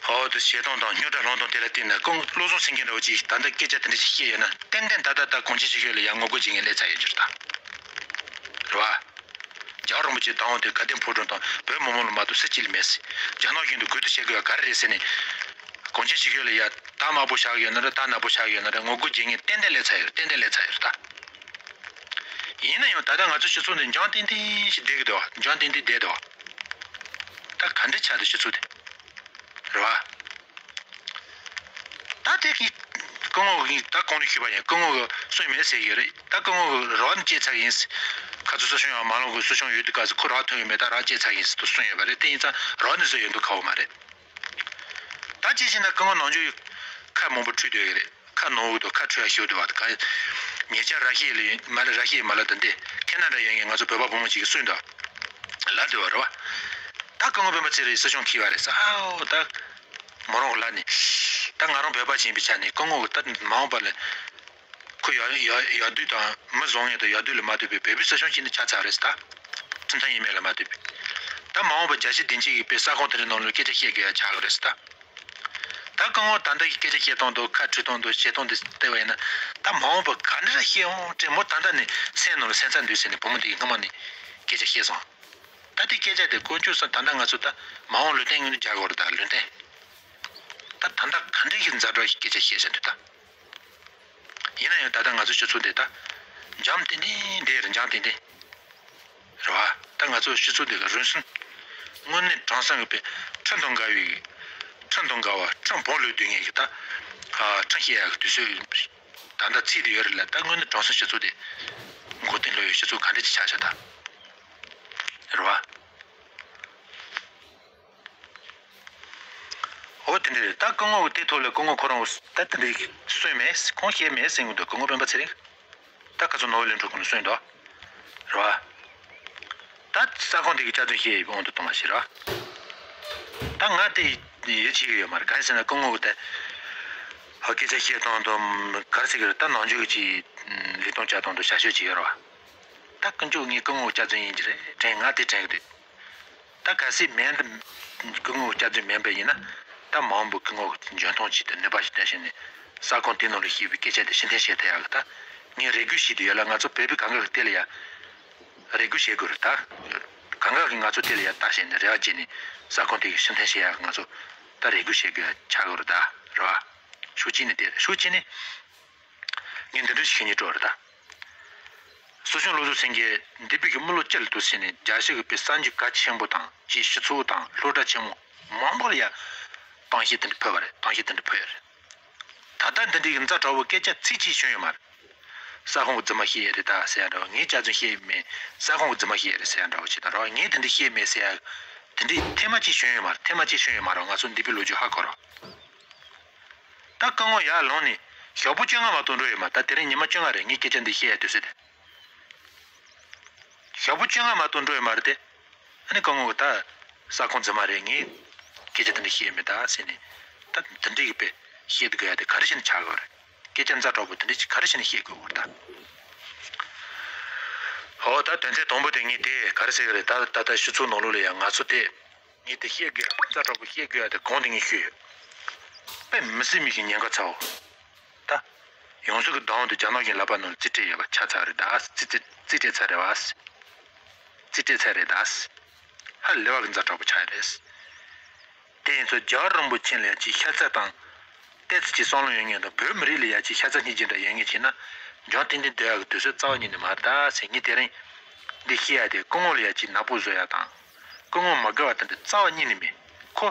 འོ་དེ་བྱེད་སྟངས་དང་རྙོག་དྲ་སློང་སྟངས་དེ་ལ་བལྟས་ན། སྐུ་ངོ་བློ་བཟང་སེང་གེ་འདྲ་བོ་ཅིག་ད་ལྟ་སྐད་ཆ་དེ་འདྲ་ཅིག་བཤད་ཡོད་ན། ཏན་ཏན་ད་ལྟ་ད་གངས་ཅན་ཆོས་ལ་ཡ་ངོ་རྒོལ་བྱེད་མཁན་སླེབས་ཚར་ཡོད་ཀྱི་རེད་ད། རེད་བ། རྒྱལ་བ་རིན་པོ་ཆེའི་གདུང་དེ་དགའ་ལྡན་ཕོ་བྲང་དང་བོད་མི་མང་ལ་མ་གཏོགས་སུ་གཅིག་ལ་མེད་ཟེར། རྒྱ་ནག་གཞུང་དུ་གུས་བཏུད་བྱེད་དགོས་པ་ག་རེ་རེད་ཟེར་ནས། གངས་ཅན་ཆོས་ལ་ཡ་དར་དམར་པོ་བཞག་ཡོད་ན་འདྲ། དར་ནག་པོ་བཞག་ཡོད་ན་འདྲ། ངོ་རྒོལ་བྱེད་མཁན་ཏན་ཏན་སླེབས་ཚར་ཡོད། ཏན་ཏན་སླེབས་ཚར་ཡོད་ད། ཡིན་ན་ཡང་ད་ལྟ་ང་ཚོ་སྤྱི་ཚོགས་འདི་འཇམ་ཐིང་ཐིང་ཞིག་བསྡད་ཀྱི་འདུག་འཇམ་ཐིང་ཐིང་བསྡད་འདུག་ད་ག་འདྲ་ཆགས་འདུག་སྤྱི་ཚོགས་འདི། རེད་བ། ད་དེ་གི་སྐུ་ངོ་གིས་ད་གོང་ནས་ཞུས་པ་ཡིན། སྐུ་ངོ་གིས་གསུངས་མེད་ཟེར་གྱི་རེད། ད་སྐུ་ངོ་གིས་རང་བཅད་ཚར་ཡིན། ཁ་ཚུར་སྲིད་སྐྱོང་ཡང་མ་ལངས་གོང་སྲིད་སྐྱོང་ཡོད་དུས་སྐབས་སུ་ཁོ་རང་ཐོན་གྱི་མེད། ད་རང་བཅད་ཚར་ཡིན་ཟེར་དུ་གསུངས་ཡོད་པ་རེད། དེ་ཡིན་ཙང་རང་ནས་བཟོས་ཡོང་དུས་ཁག་པོ་མ་རེད། ད་ཅི་ཞིག་ན་སྐུ་ངོ་ནམ་རྒྱུན་ཁ་མང་པོ་ཁྲུས་སྡོད་ཀྱི་རེད། ཁ་ནང་དུ་ཁ་ཁྲུས་ཡ་ཞུ་འདུག་བ། ད་ག་ཉེ་ཆར་ར་ཤི་ཡ་ལ་མ་ལ་ར་ཤི་ཡ་མ་ལ་དེ་འདི་ཁེ་ན་ཌ་ཡོད་མཁན་ང་ཚོ་བོད་པ་བུ་མོ་ཅིག་གིས་གསུངས་འདུག་ལབ་འདུག་བ་རེད་བ། ད་སྐུ་ངོ་སྤེན་པ་ཚེ་རིང་སྲིད་སྐྱོང་འཁྱེར་བ་རེད་ཟེར། ཨའོ་ད་མོ་རང་གི་ལ་ནི། ད་ང་རང་བོད་པ་ཡིན་པའི་ཆ་ནས་སྐུ་ངོ་གི་ད་མ་འོངས་པ་ལ་ཁོ་ཡ་ཡ་ཡ་དུས་དང་མི་བཟང་ངན་དང་ཡ་དུས་ལ་མ་ལྟོས་པའི་བོད་པའི་སྲིད་སྐྱོང་ཅིག་ནི་ཆགས་ཚར་རེད་ཟེར། ད་ཁྲིམས་མཐུན་ཡིན་མིན་ལ་མ་ལྟོས་པའི། ད་མ་འོངས་པ་རྒྱལ་སྤྱིའི་སྡིངས་ཆའི་གི་པའི་ས་ཁོངས་དེ་འདྲའི་ནང་ལ་སྐད་ཆ་བཤད་དགོས་ཡ་ཆགས་ཀྱི་རེད་ཟེར་ད། ད་སྐུ་ངོ་ད་ལྟ་གི་སྐད་ཆ་བཤད་སྟངས་དང་ཁ་ཁྲུས་སྟངས་དང་བྱེད་སྟངས་དེ་བལྟས་པ་ཡིན་ན། ད་མ་འོངས་པ་ག་འདྲ་བཤད་འོང་དྲན་མོ་ད་ལྟ་ནས་སེམས་ནང་ལ་སེམས་འཚབ་འདུག་ཟེར་ནས་བུ་མོ་དེ་གིས་སྔོན་མ་ནས་སྐད་ཆ་བཤད་སོང་། ད་དེ་སྐད་ཆ་དེ་དཀོན་མཆོག་གསུམ། ད་ལྟ་ང་ཚོ་ད་མ་འོངས་ལུང་བསྟན་ངོས་འཛིན་རྒྱག་དགོས་རེད། ད་ལུང་བསྟན། ད་ད་ལྟ་ག་འདྲ་ཞིག་ཛ་དྲག་ཞིག་སྐད་ཆ་བཤད་བཞག་འདུག་ད། ཡིན་ན་ཡང་ད་ལྟ་ང་ཚོ་སྤྱི་ཚོགས་འདི་ད་འཇམ་ཐིང་ཐིང་བསྡད་རེད། འཇམ་ཐིང་ཐིང་རེད་བ། ད་ང་ཚོ་སྤྱི་ཚོགས་འདི་གི་རུལ་སུངས་དངོས་གནས་དྲང་གནས་གི་པའི་ཁྲིམས་དང་འགལ་བའི། ཁྲིམས་དང་འགལ་བ་ཁྲིམས་སྦོམ་ལོས་སྡུག་ངན་གི་ད་ཁྲིམས་བཤད་ཡག་གི་དུས་ཚོད་ད་ལྟ་ཚིག་དེ་ཡོད་རེད་ལ། ད་དངོས་གནས་དྲང་གནས་སྤྱི་ཚོགས་དེ་ མགོ་རྟིང་སློག་ཡོད་ཤི་ཚུལ་ག་འདྲ་ཅིག་ཆགས་ཤག་ད། རེད་བ། འོ་དེ་འདྲ་རེད། ད་སྐུ་ངོ་གི་དེ་ཐོག་ལ་སྐུ་ངོ་ཁོ་རང་ད་དེ་འདྲ་གསུངས་མེད། ཁོང་བཤད་མེད་ཟེར་གི་འདུག་སྐུ་ངོ་སྤེན་པ་ཚེ་རིང་། ད་ཁ་སང་ནོར་ཝེ་གླིང་ཕྲུག་ཁོང་ནས་གསུངས་འདུག་རེད་བ། ད་ས་ཁོངས་དེ་གི་བཅའ་ཚོན་བཤད་ཡོད་པའི་དབང་དུ་གཏོང་བ་ཞིག་རེད་བ། ད་ང་དེ་ཡིད་ཆེས་ཀྱི་ཡོད་མ་རེད། གང་ཡིན་ཟེར་ན་སྐུ་ངོ་གི་ད་ཧ་སྐད་ཆ་བཤད་སྟངས་དང་ག་རེ་ཟེར་གི་རེད། ད་ནང་ཆོས་ཀྱི་ཅིག་ལས་སྟངས་བྱ་སྟངས་དང་བྱ་སྤྱོད་ཅིག་ཡོད་རེད་བ། ད་ཀུན་སྤྱོད་ངའི་སྐུ་ངོ་བཅའ་ཚོན་ཡིན་གྱི་རེད་དྲན། ང་དེ་དྲན་གི་འདུག་ད་གལ་སྲིད་མིན་ད་སྐུ་ངོ་བཅའ་ཚོན་མིན་པ་ཡིན་ན། ད་མང་པོ་སྐུ་ངོ་འཇོན་ཐང་ཅིག་དང་ནུས་པ་ཞིག་བཏོན་བྱས་ནས་ས་ཁོངས་དེ་ནང་ལ་བཤད་པའི་སྐད་ཆ་དེ་ཕྱིར་འཐེན་བྱེད་ཐུབ་ཡག་གི་ད་ངས་རེ་སྐུལ་བྱེད་དུ་ཡོད་ལ། ང་ཚོ་བོད་པའི་གང་ག་གི་དེ་ལ་ཡ་རེ་སྐུལ་བྱེད་དགོས་རེད་ད། གང་ག་གི་ང་ཚོ་དེ་ལ་ཡ་ལྟ་བྱས་ནས་རེ་བ་བྱས་ནས་ས་ཁོངས་དེ་གི་ཕྱིར་འཐེན་བྱེད་ཡག་གི་ང་ཚོ་ད་རེ་སྐུལ་བྱེད་དགོས་ཡ་ཆགས་དགོས་རེད་ད། རེད་བ། ཤུགས་ཆེ་ནས་དེ་རེད། ཤུགས་ཆེ་ནས། ངས་འདི་འདྲ་ཞིག་བཤད་སྙིང་བྲོ་རེད་ད། སོ་བྱུང་བློ་བཟང་སེང་གེ་འདས་པའི་གི་མི་ལོ་བཅུ་ལ་དུས་ཟིན་ནས་རྒྱལ་སྤྱི་གི་པའི་གསར་འགྱུར་གལ་ཆེན་པོ་དང་ཅིག་སྤྱི་ཚོགས་དང་སློབ་གྲྭ་ཆེན་མོ་མང་པོ་ལ་ཡ་གཏམ་བཤད་དེ་འདྲ་ཕུལ་བ་རེད། གཏམ་བཤད་དེ་འདྲ་ཕུལ་ཡ་རེད། ད་ལྟ་འདི་འདྲའི་གི་ཛ་དྲག་པོ་སྐད་ཆ་ཚིག་གཅིག་བྱུང་ཡོད་མ་རེད། ས་ཁོངས་གི་རྫུན་མ་བཤད་ཡ་རེད་ད་ཟེར་ཡ་འདྲ་བོ། ངས་བཅའ་ཚོན་བཤད་ཡ་མེད། ས་ཁོངས་གི་རྫུན་མ་བཤད་ཡ་རེད་ཟེར་ཡ་འདྲ་བོ་ཅིག་དང་རེད་བ། ངས་དེ་འདྲ་བཤད་མེད་ཟེར་ཡ་དེ་འདྲའི་ཐེངས་མ་གཅིག་བྱུང་ཡོད་མ་རེད། ཐེངས་མ་གཅིག་བྱུང་ཡོད་མ་རེད། ང་ཚོ་འདས་པའི་ལོ་རྒྱུས་ཧ་གོ་རོགས། ད་སྐུ་ངོ་ཡར་ལངས་ནས་ཞག་པོ་བཅོ་ལྔ་མ་གཏོགས་འགྲོ་ཡོད་མ་རེད། ད་དེ་རིང་ཉི་མ་བཅོ་ལྔ་རེད། ངས་སྐད་ཆ་འདི་བཤད་ཡ་དུས་ཚོད་དེ། ཞག་པོ་བཅོ་ལྔ་མ་གཏོགས་འགྲོ་ཡོད་མ་རེད་དེ། ཨ་ནི་སྐུ་ངོ་གིས་ད་ས་ཁོངས་རྫུན་མ་རེད། ངས་སྐད་ཆ་དེ་འདྲ་བཤད་ཡོད་མེད་ད་ཟེར་ནས། ད་དེ་འདྲའི་གི་དཔེ་བཤད་དགོས་ཡ་དེ་ག་རེ་བྱས་ནས་ཆགས་དགོས་རེད། སྐད་ཆ་ཛ་དྲག་པོ་དེ་འདྲ་ཅིག་ག་རེ་བྱས་ནས་བཤད་དགོས་རེད་ད། ཨོ་ད་དོན་ཚན་དང་པོ་དེ་ངས་དེ་ག་རེ་ཟེར་གི་རེད། ད་ད་ལྟ་སྤྱི་ཚོགས་ནང་ལོགས་ལ་ཡ་ང་ཚོ་དེ། ངས་དེ་བཤད་དགོས་ཡ། ཛ་དྲག་པོ་བཤད་དགོས་ཡ་དེ་གང་དེ་ངས་ཤོད་ཡོད། དཔེ་མི་སྲིད་མི་ཞིག་ཉེན་ཁ་ཚ་བོ། ད། ཡང་སྲིད་ཀྱི་བདག་དབང་དེ་རྒྱ་ནག་གཞུང་ལག་པ་ནང་ལ་རྩིས་སྤྲད་ཡོད་པ་ཆ་ཚང་རེད་ད། རྩིས་སྤྲད་རྩིས་སྤྲད་ཚར་རེད་བ། རྩིས་སྤྲད་ཚར་རེད་ད། ཧ་ལས་པ་གི་ཛ་དྲག་པོ་ཆགས་ཡོད་རེད། དེ་ཡིན་ཙང་རྒྱལ་བ་རིན་པོ་ཆེ་ལ་ཡ་ཅིག་ཤ་ཚ་དང་། ཏོག་ཙམ་ཅིག་བསམ་བློ་ཡོད་མཁན་དང་བོད་མི་རིགས་ལ་ཡ་ཅིག་ཤ་ཚ་སྙིང་རྗེ་འདྲ་ཡོད་མཁན་བྱས་ན། འཇོན་ཏན་ཏན་སྡོད་ཡག་གི་དུས་ཚོད་རྩ་བ་ཉིད་ནས་མ་རེད་ད་ཟེར། ངས་དེ་རིང་འདི་བཤད་ཡ་དེ་སྐུ་ངོ་ལ་ཡ་ཅིག་ནག་པོ་བཟོ་ཡ་དང་། སྐུ་ངོ་མ་དགའ་བ་དེ་འདྲ་རྩ་བ་ཉིད་ནས་མེད། ཁོ།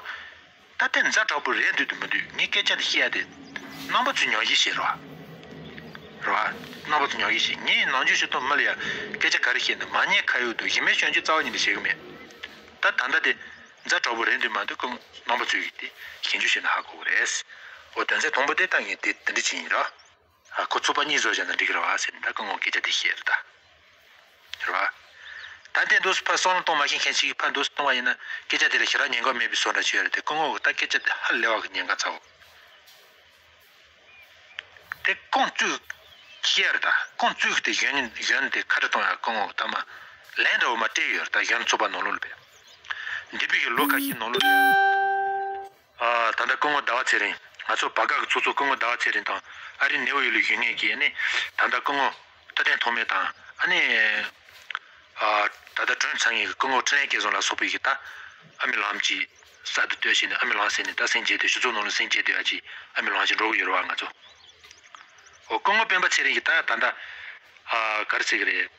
ད་ལྟའི་ཛ་དྲག་པོ་རེད་འདོད་དུ་མི་འདུག་ངས་སྐད་ཆ་འདི་བཤད་ཡ་དེ། རྣམ་པ་ཚོས་ཉམས་ཞིབ་བྱེད་རོགས། རེད་བ། རྣམ་པ་ཚོས་ཉམས་ཞིབ་བྱེད། ངས་ནམ་རྒྱུན་ཞུ་དོན་མི་ལ་ཡ་སྐད་ཆ་ག་རེ་བཤད་ན་མ་ཉེས་ཁ་གཡོག་འདུག་གཞི་མེད་སྐྱོན་བརྗོད་རྩ་བ་ཉིད་ནས་བྱེད་གི་མེད། ད་ད་ལྟ་དེ་ཛ་དྲག་པོ་རེད་འདོད་མ་འདོད་ཁོ་རྣམ་པ་ཚོས་ཀྱིས་དེ་ཞིབ་འཇུག་བྱས་ན་ཧ་གོ་གི་རེད། འོ་དོན་ཚན་དང་པོ་དེ་ད་ངས་དེ་དེ་འདྲ་བྱས་ཡིན་རོགས། ཨ་ཁོ་ཚོགས་པ་གཉིས་བཟོ་བཞག་ན་འགྲིག་གི་རེད་བ་ཟེར་ནས་ད་སྐུ་ངོ་སྐད་ཆ་དེ་བཤད་རེད་ད། རེད་བ། ད་ལྟའི་འདུག་སེ་ཕར་བསམ་བློ་གཏོང་མ་ཤེས་མཁན་ཞིག་གིས་ཕར་འདུག་སེ་གཏོང་བ་ཡིན་ན་སྐད་ཆ་དེ་ལ་ཞེ་དྲག་ཉེན་ཁ་མེད་པའི་བཟོ་འདྲ་ཅིག་ཡོད་རེད་དེ། སྐུ་ངོ་གིས་ད་སྐད་ཆ་དེ་ཧ་ལས་པ་གི་ཉེན་ཁ་ཚ་བོ། དེ་རྐང་བཙུགས་ཤེས་རེད་ད། རྐང་བཙུགས་དེ་གཞོན་གཞོན་དེ་ཁ་བྲལ་གཏོང་ཡ་སྐུ་ངོ་གིས་ད་མ་ལན་འདྲ་བོ་མ་སྤྲད་ཡོད་རེད་ད། གཞོན་ཚོགས་པ་ནང་ལོགས་ལ་བས། འདས་པའི་གི་ལོ་ཁ་ཤས་ནང་ལོགས་ལ། ཨ། ད་ལྟ་སྐུ་ངོ་ཟླ་བ་ཚེ་རིང་། ང་ཚོ་བར་སྐབས་ཀྱི་ཚོགས་གཙོ་སྐུ་ངོ་ཟླ་བ་ཚེ་རིང་དང་ཨ་རི་ནེའུ་ཡོག་ལ་བཞུགས་མཁན་གྱི་ཨ་ནི་ད་ལྟ་སྐུ་ངོ་ཐུབ་བསྟན་ཐོགས་མེད་དང་། ཨ་ནི། ཨ། ད་ལྟ་དྲུང་ཚབ་མཁན་གྱི་སྐུ་ངོ་འཕྲིན་ལས་སྐལ་བཟང་ལ་སོགས་པའི་གི་ད་ཨ་མི་ལངས་ཅིག་གསར་དུ་བཏོན་བྱས་ནས། ཨ་མི་ལངས་ཟེར་ནས་ད་སེམས་བསྐྱེད་དེ་སྤྱི་ཚོགས་ནང་ལ་སེམས་བསྐྱེད་དེ་ཡ་ཅིག་ཨ་མི་ལངས་ཅིག་འགྲོ་གི་ཡོད་རེད་བ། ང་ཚོ། འོ་སྐུ་ངོ་སྤེན་པ་ཚེ་རིང་གིས་ད་ད་ལྟ། ཨ། ག་རེ་ཟེར་གི་རེད།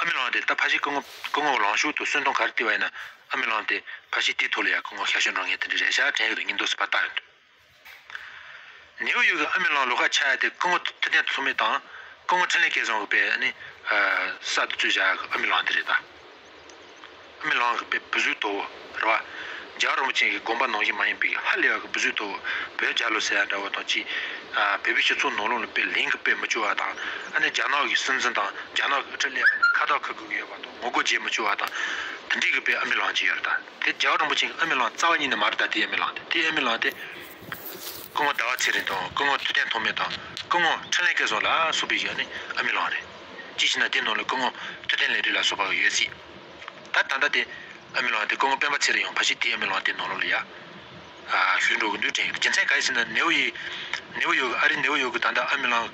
ཨ་མི་ལངས་དེ་ད་ཕལ་ཆེར་སྐུ་ངོ་སྐུ་ངོ་ལངས་ཕྱོགས་དང་གསོན་གཏམ་ག་རེ་བལྟས་པ་ཡིན་ན། ཨ་མི་ལངས་དེ་ཕལ་ཆེར་དེའི་ཐོག་ལ་ཡ་སྐུ་ངོ་ཞབས་ཞུ་འགྲོ་མཁན་དེ་འདྲ་རེད་ཤག་དྲན་གི་འདུག་ངས་འདུག་སེ་ཕར་བལྟས་ཡོང་དུས། ནེའུ་ཡོག་གི་ཨ་མི་ལངས་ལོགས་ཀ་ཆགས་ཡ་དེ་སྐུ་ངོ་ཐུབ་བསྟན་ཐོགས་མེད་དང་སྐུ་ངོ་འཕྲིན་ལས་སྐལ་བཟང་གིས་དཔེ་ཨ་ནི་གསར་དུ་བཙུགས་བཞག་གི་ཨ་མི་ལངས་དེ་རེད་ད། ཨ་མི་ལངས་ཀྱི་དཔེ་བུ་གཟུགས་མཐོ་བོ་རེད་བ། རྒྱལ་བ་རིན་པོ་ཆེ་གི་དགོངས་པ་ནང་བཞིན་མ་ཡིན་པའི་ཧ་ལས་པ་གི་བུ་གཟུགས་མཐོ་བོ། བོད་རྒྱལ་ལོ་ཟེར་ཡ་འདྲ་བོ་དང་གཅིག་ཨ། བོད་པའི་སྤྱི་ཚོགས་ནང་ལོགས་ལ་དཔེ་ལན་གྱི་དཔེ་མི་བཅོལ་བ་དང་། ཨ་ནི་རྒྱ་ནག་གི་སྲིད་འཛིན་དང་རྒྱ་ནག་གི་ཁྲི་ལས་པ་ཁ་བཏགས་ཁུར་དགོས་ཀྱི་ཡོད་པ་དང་ངོ་རྒོལ་བྱེད་མི་བཅུག་པ་དང་། དེ་འདྲའི་གི་དཔེ་ཨ་མི་ལངས་ཀྱི་ཡོད་རེད་ད། དེ་རྒྱལ་བ་རིན་པོ་ཆེ་གི་ཨ་མི་ལངས་རྩ་བ་ཉིད་ནས་མ་རེད་ད། དེའི་ཨ་མི་ལངས་དེ། དེའི་ཨ་མི་ལངས་དེ། སྐུ་ངོ་ཟླ་བ་ཚེ་རིང་དང་སྐུ་ངོ་ཐུབ་བསྟན་ཐོགས་མེད་དང་སྐུ་ངོ་འཕྲིན་ལས་སྐལ་བཟང་ལ་སོགས་པའི་གི་ཨ་ནི་ཨ་མི་ལངས་རེད། གཅིག་བྱས་ན་དེ་ནང་ལ་སྐུ་ངོ་ཐུབ་བསྟན་ལས་རིགས་ལ་སོགས་པ་ཡོད་སྲིད། ད་ད་ལྟ་དེ་ཨ་མི་ལངས་དེ་སྐུ་ངོ་སྤེན་པ་ཚེ་རིང་ཡང་ཕལ་ཆེར་དེའི་ཨ་མི་ལངས་དེ་ནང་ལོགས་ལ་ཡ། ཨ། ཞུགས་འགྲོ་གི་འདུག་དྲན་གི་འདུག་རྒྱུ་མཚན་ག་རེ་ཟེར་ན་ནེའུ་ཡི། ནེའུ་ཡོག་ཨ་རི་ནེའུ་ཡོག་གི་ད་ལྟ་ཨ་མི་ལངས་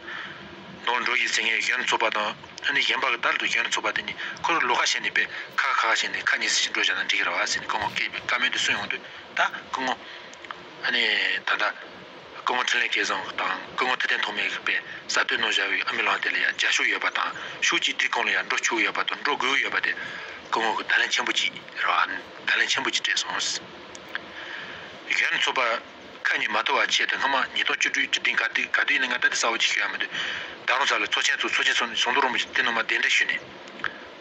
ནང་འགྲོ་བཞིན་ཟེར་མཁན་གཞོན་ཚོགས་པ་དང་ཨ་ནི་གཞན་པ་གི་ད་ལྟ་གཞོན་ཚོགས་པ་དེ་གཉིས་ཁོ་རང་ལོགས་ཀ་བྱས་ནས་དཔེ་ཁ་ཁ་ཁ་བྱས་ནས་ཁ་ཉེས་སེ་ཞིག་འགྲོ་བཞག་ན་འགྲིག་གི་རེད་བ་ཟེར་ནས་སྐུ་ངོ་སྐད་བཀའ་མོལ་དེ་གསུངས་ཡོང་དུས། ད་སྐུ་ངོ་ཨ་ནི་ད་ལྟ་སྐུ་ངོ་འཕྲིན་ལས་སྐལ་བཟང་དང་སྐུ་ངོ་ཐུབ་བསྟན་ཐོགས་མེད་ཀྱིས་དཔེ་གསར་གཏོད་གནང་བཞག་པའི་ཨ་མི་ལངས་དེ་ལ་ཡང་རྒྱབ་སྐྱོར་ཡོད་པ་དང་ཤུགས་ཀྱིས་དེའི་སྒང་ལ་ཡང་འགྲོ་ཆོག་གི་ཡོད་པ་དང་འགྲོ་དགོས་ཀྱི་ཡོད་པ་དེ་སྐུ་ངོ་གིས་བརྡ་ལན་ཆེན་པོ་ཅིག་རེད་བ། བརྡ་ལན་ཆེན་པོ་ཅིག་སྤྲད་སོང་། གཞོན་ཚོགས་པ་ ཁ་ཉིན་མ་ཐོ་བ་ཆེད་དུ་སྔ་མ་ཉིས་སྟོང་བཅུ་དྲུག་བཅུ་བདུན་ག་དུས་ག་དུས་ཡིན་ན་ང་ད་དེ་གསལ་བོ་ཅིག་ཤོད་ཡ་མི་འདུག་ད་རུང་ས་ལ་ཚོགས་ཆེན་ཚོ་ཚོགས་ཆེན་ཚོ་ནས་ཟུང་དུ་རུང་བ་ཅིག་དེ་ནང་མ་གདན་འདྲེན་ཞུས་ནས་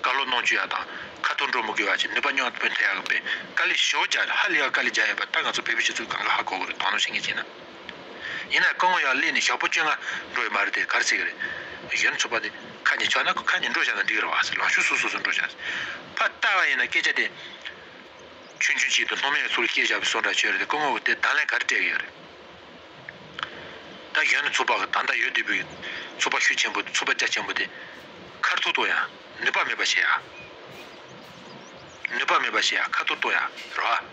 བཀའ་སློབ་གནང་བཅུག་ཡ་དང་ཁ་ཐུག་འགྲོ་མི་དགོས་པ་ཅིག་ནུས་པ་མཉམ་སྤུངས་ཐེབས་ཡག་གི་དཔེ་དཀའ་ལས་ཞེ་པོ་རྒྱག་ཧ་ལས་ཡག་དཀའ་ལས་རྒྱག་ཡོད་པ་ད་ང་ཚོ་བོད་པའི་སྤྱི་ཚོགས་སྒང་ག་ཧ་གོ་གི་རེད། དོ་སྣང་བྱེད་མཁན་བྱས་ན། ཡིན་ན་སྐུ་ངོ་ཡང་སླེབས་ནས་ཞག་པོ་བཅོ་ལྔ་འགྲོ་ཡོད་མ་རེད་དེ་ག་རེ་ཟེར་གི་རེད། གཞོན་ནུ་ཚོགས་པ་དེ་ཁ་ཉིན་ཆགས་ན་ཁོ་ཁ་ཉིན་འགྲོ་བཞག་ན་འགྲིག་རེད་བ་ཟེར། ལངས་ཤོག་སོ་སོ་སོ་འགྲོ་བཞག་ཟེར། ཕར་ལྟ་བ་ཡིན་ན་སྐད་ཆ་དེ། ཆུང་ཆུང་ཅིག་ཏུ་སློབ་མའི་ཚུལ་སྐྱེས་བཞག་པའི་བཟོ་འདྲ་བྱས་རེད་དེ་སྐུ་ངོ་གི་དེ་དང་ལེན་ག་རེ་སྤྲད་ཀྱི་ཡོད་རེད། ད་གཞོན་ནུ་ཚོགས་པ་གི་ད་ལྟ་ཡོད་བསྡད་པའི་ཚོགས་པ་ཤུགས་ཆེན་པོ་ཚོགས་པ་རྒྱ་ཆེན་པོ་དེ་ཁ་ཐུག་ཏུ་ཡང་ནུས་པ་མེད་པ་བྱེད་ཡ། ནུས་པ་མེད་པ་བྱེད་ཡ་ཁ་ཐུག་ཏུ་ཡ་རེད་བ།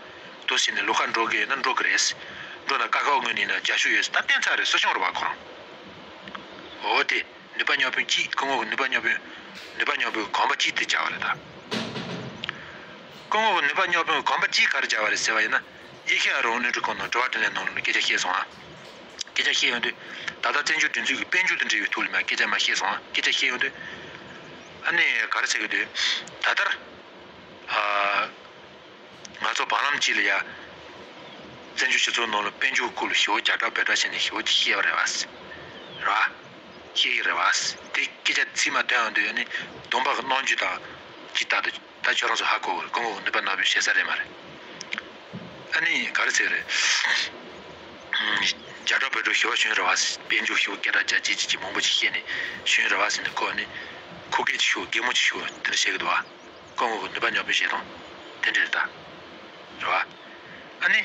དུ་ཟིན་ནས་ལོ་ཁ་འགྲོ་གི་ཡོད་ན་འགྲོ་གི་རེད། འགྲོ་ན་ཀ་ཁ་དངོས་ནས་ན་རྒྱ་ཤུག་ཡོད་ད་བསྟན་ཚར་རེད་སྲིད་སྐྱོང་རེད་བ་ཁོ་རང་། འོ་དེ། ནུས་པ་མཉམ་སྤུངས་གཅིག་སྐུ་ངོ་གི་ནུས་པ་མཉམ་སྤུངས། ནུས་པ་མཉམ་སྤུངས་གོམ་པ་གཅིག་དེ་བྱ་བ་རེད་ད། སྐུ་ངོ་གི་ནུས་པ་མཉམ་སྤུངས་གོམ་པ་གཅིག་ག་རེ་བྱ་བ་རེད་ཟེར་བ་ཡིན་ན། ཨེ་ཤེ་ཡ་རང་དབང་སློབ་ཕྲུག་ཁང་ནང་དྲི་བ་དྲིས་ལན་ནང་ལ་སྐད་ཆ་བཤད་སོང་ཨ། སྐད་ཆ་བཤད་ཡོང་དུས། ད་ལྟ་བཙན་བྱོལ་སྒྲིག་འཛུགས་ཀྱི་དཔལ་འབྱོར་དང་འབྲེལ་བའི་ཐོག་ལ་མ་སྐད་ཆ་མ་བཤད་སོང་ཨ་སྐད་ཆ་བཤད་ཡོང་དུས། ཨ་ནི་ག་རེ་ཟེར་གི་འདུག་ད་ལྟར། ཨ། ང་ཚོ་བར་ལམ་གཅིག་ལ་ཡ། བཙན་བྱོལ་སྤྱི་ཚོགས་ནང་ལ་དཔལ་འབྱོར་སྐོར་ལ་ཞེ་པོ་རྒྱབ་སྐྱོར་བེད་སྤྱོད་བྱས་ནས་ཞེ་པོ་ཅིག་བཤད་པ་རེད་བ། རེད་བ། བཤད་ཀྱི་རེད་བ། དེ་སྐད་ཆ་ཚིག་མ་ཐོན་ཡོང་དུས་ནི་སྡོམ་པ་གི་རྣམ་འགྱུར་དང་ཅིག་ལྟ་དུས་ད་ཁྱོད་རང་ཚོ་ཧ་གོ་གི་རེད་སྐུ་ངོ་གི་ནུས་པ་མཉམ་སྤུངས་བྱེད་ས་རེད་མ་རེད། ཨ་ནི་ག་རེ་ཟེར་རེད། རྒྱབ་སྐྱོར་བེད་སྤྱོད་ཞེ་པོ་བྱུང་རེད་བ། དཔལ་འབྱོར་ཞེ་པོ་སྐད་གྲགས་རྒྱ་ཆེ་ཆེ་ཆེ་མང་པོ་ཅིག་བཤད་ནས་བྱུང་རེད་བ་ཟེར་ནས་ཁོ་ནི་ཁོ་སྐད་ཅིག་ཞུ་གད་མོ་ཅིག་ཞུ་དེ་འདྲ་བཤད་གི་འདུག་བ། སྐུ་ངོ་གི་ནུས་པ་མཉམ་སྤུངས་བྱེད་སྟངས་དེ་འདྲ་རེད་ད། རེད་བ། ཨ་ནི།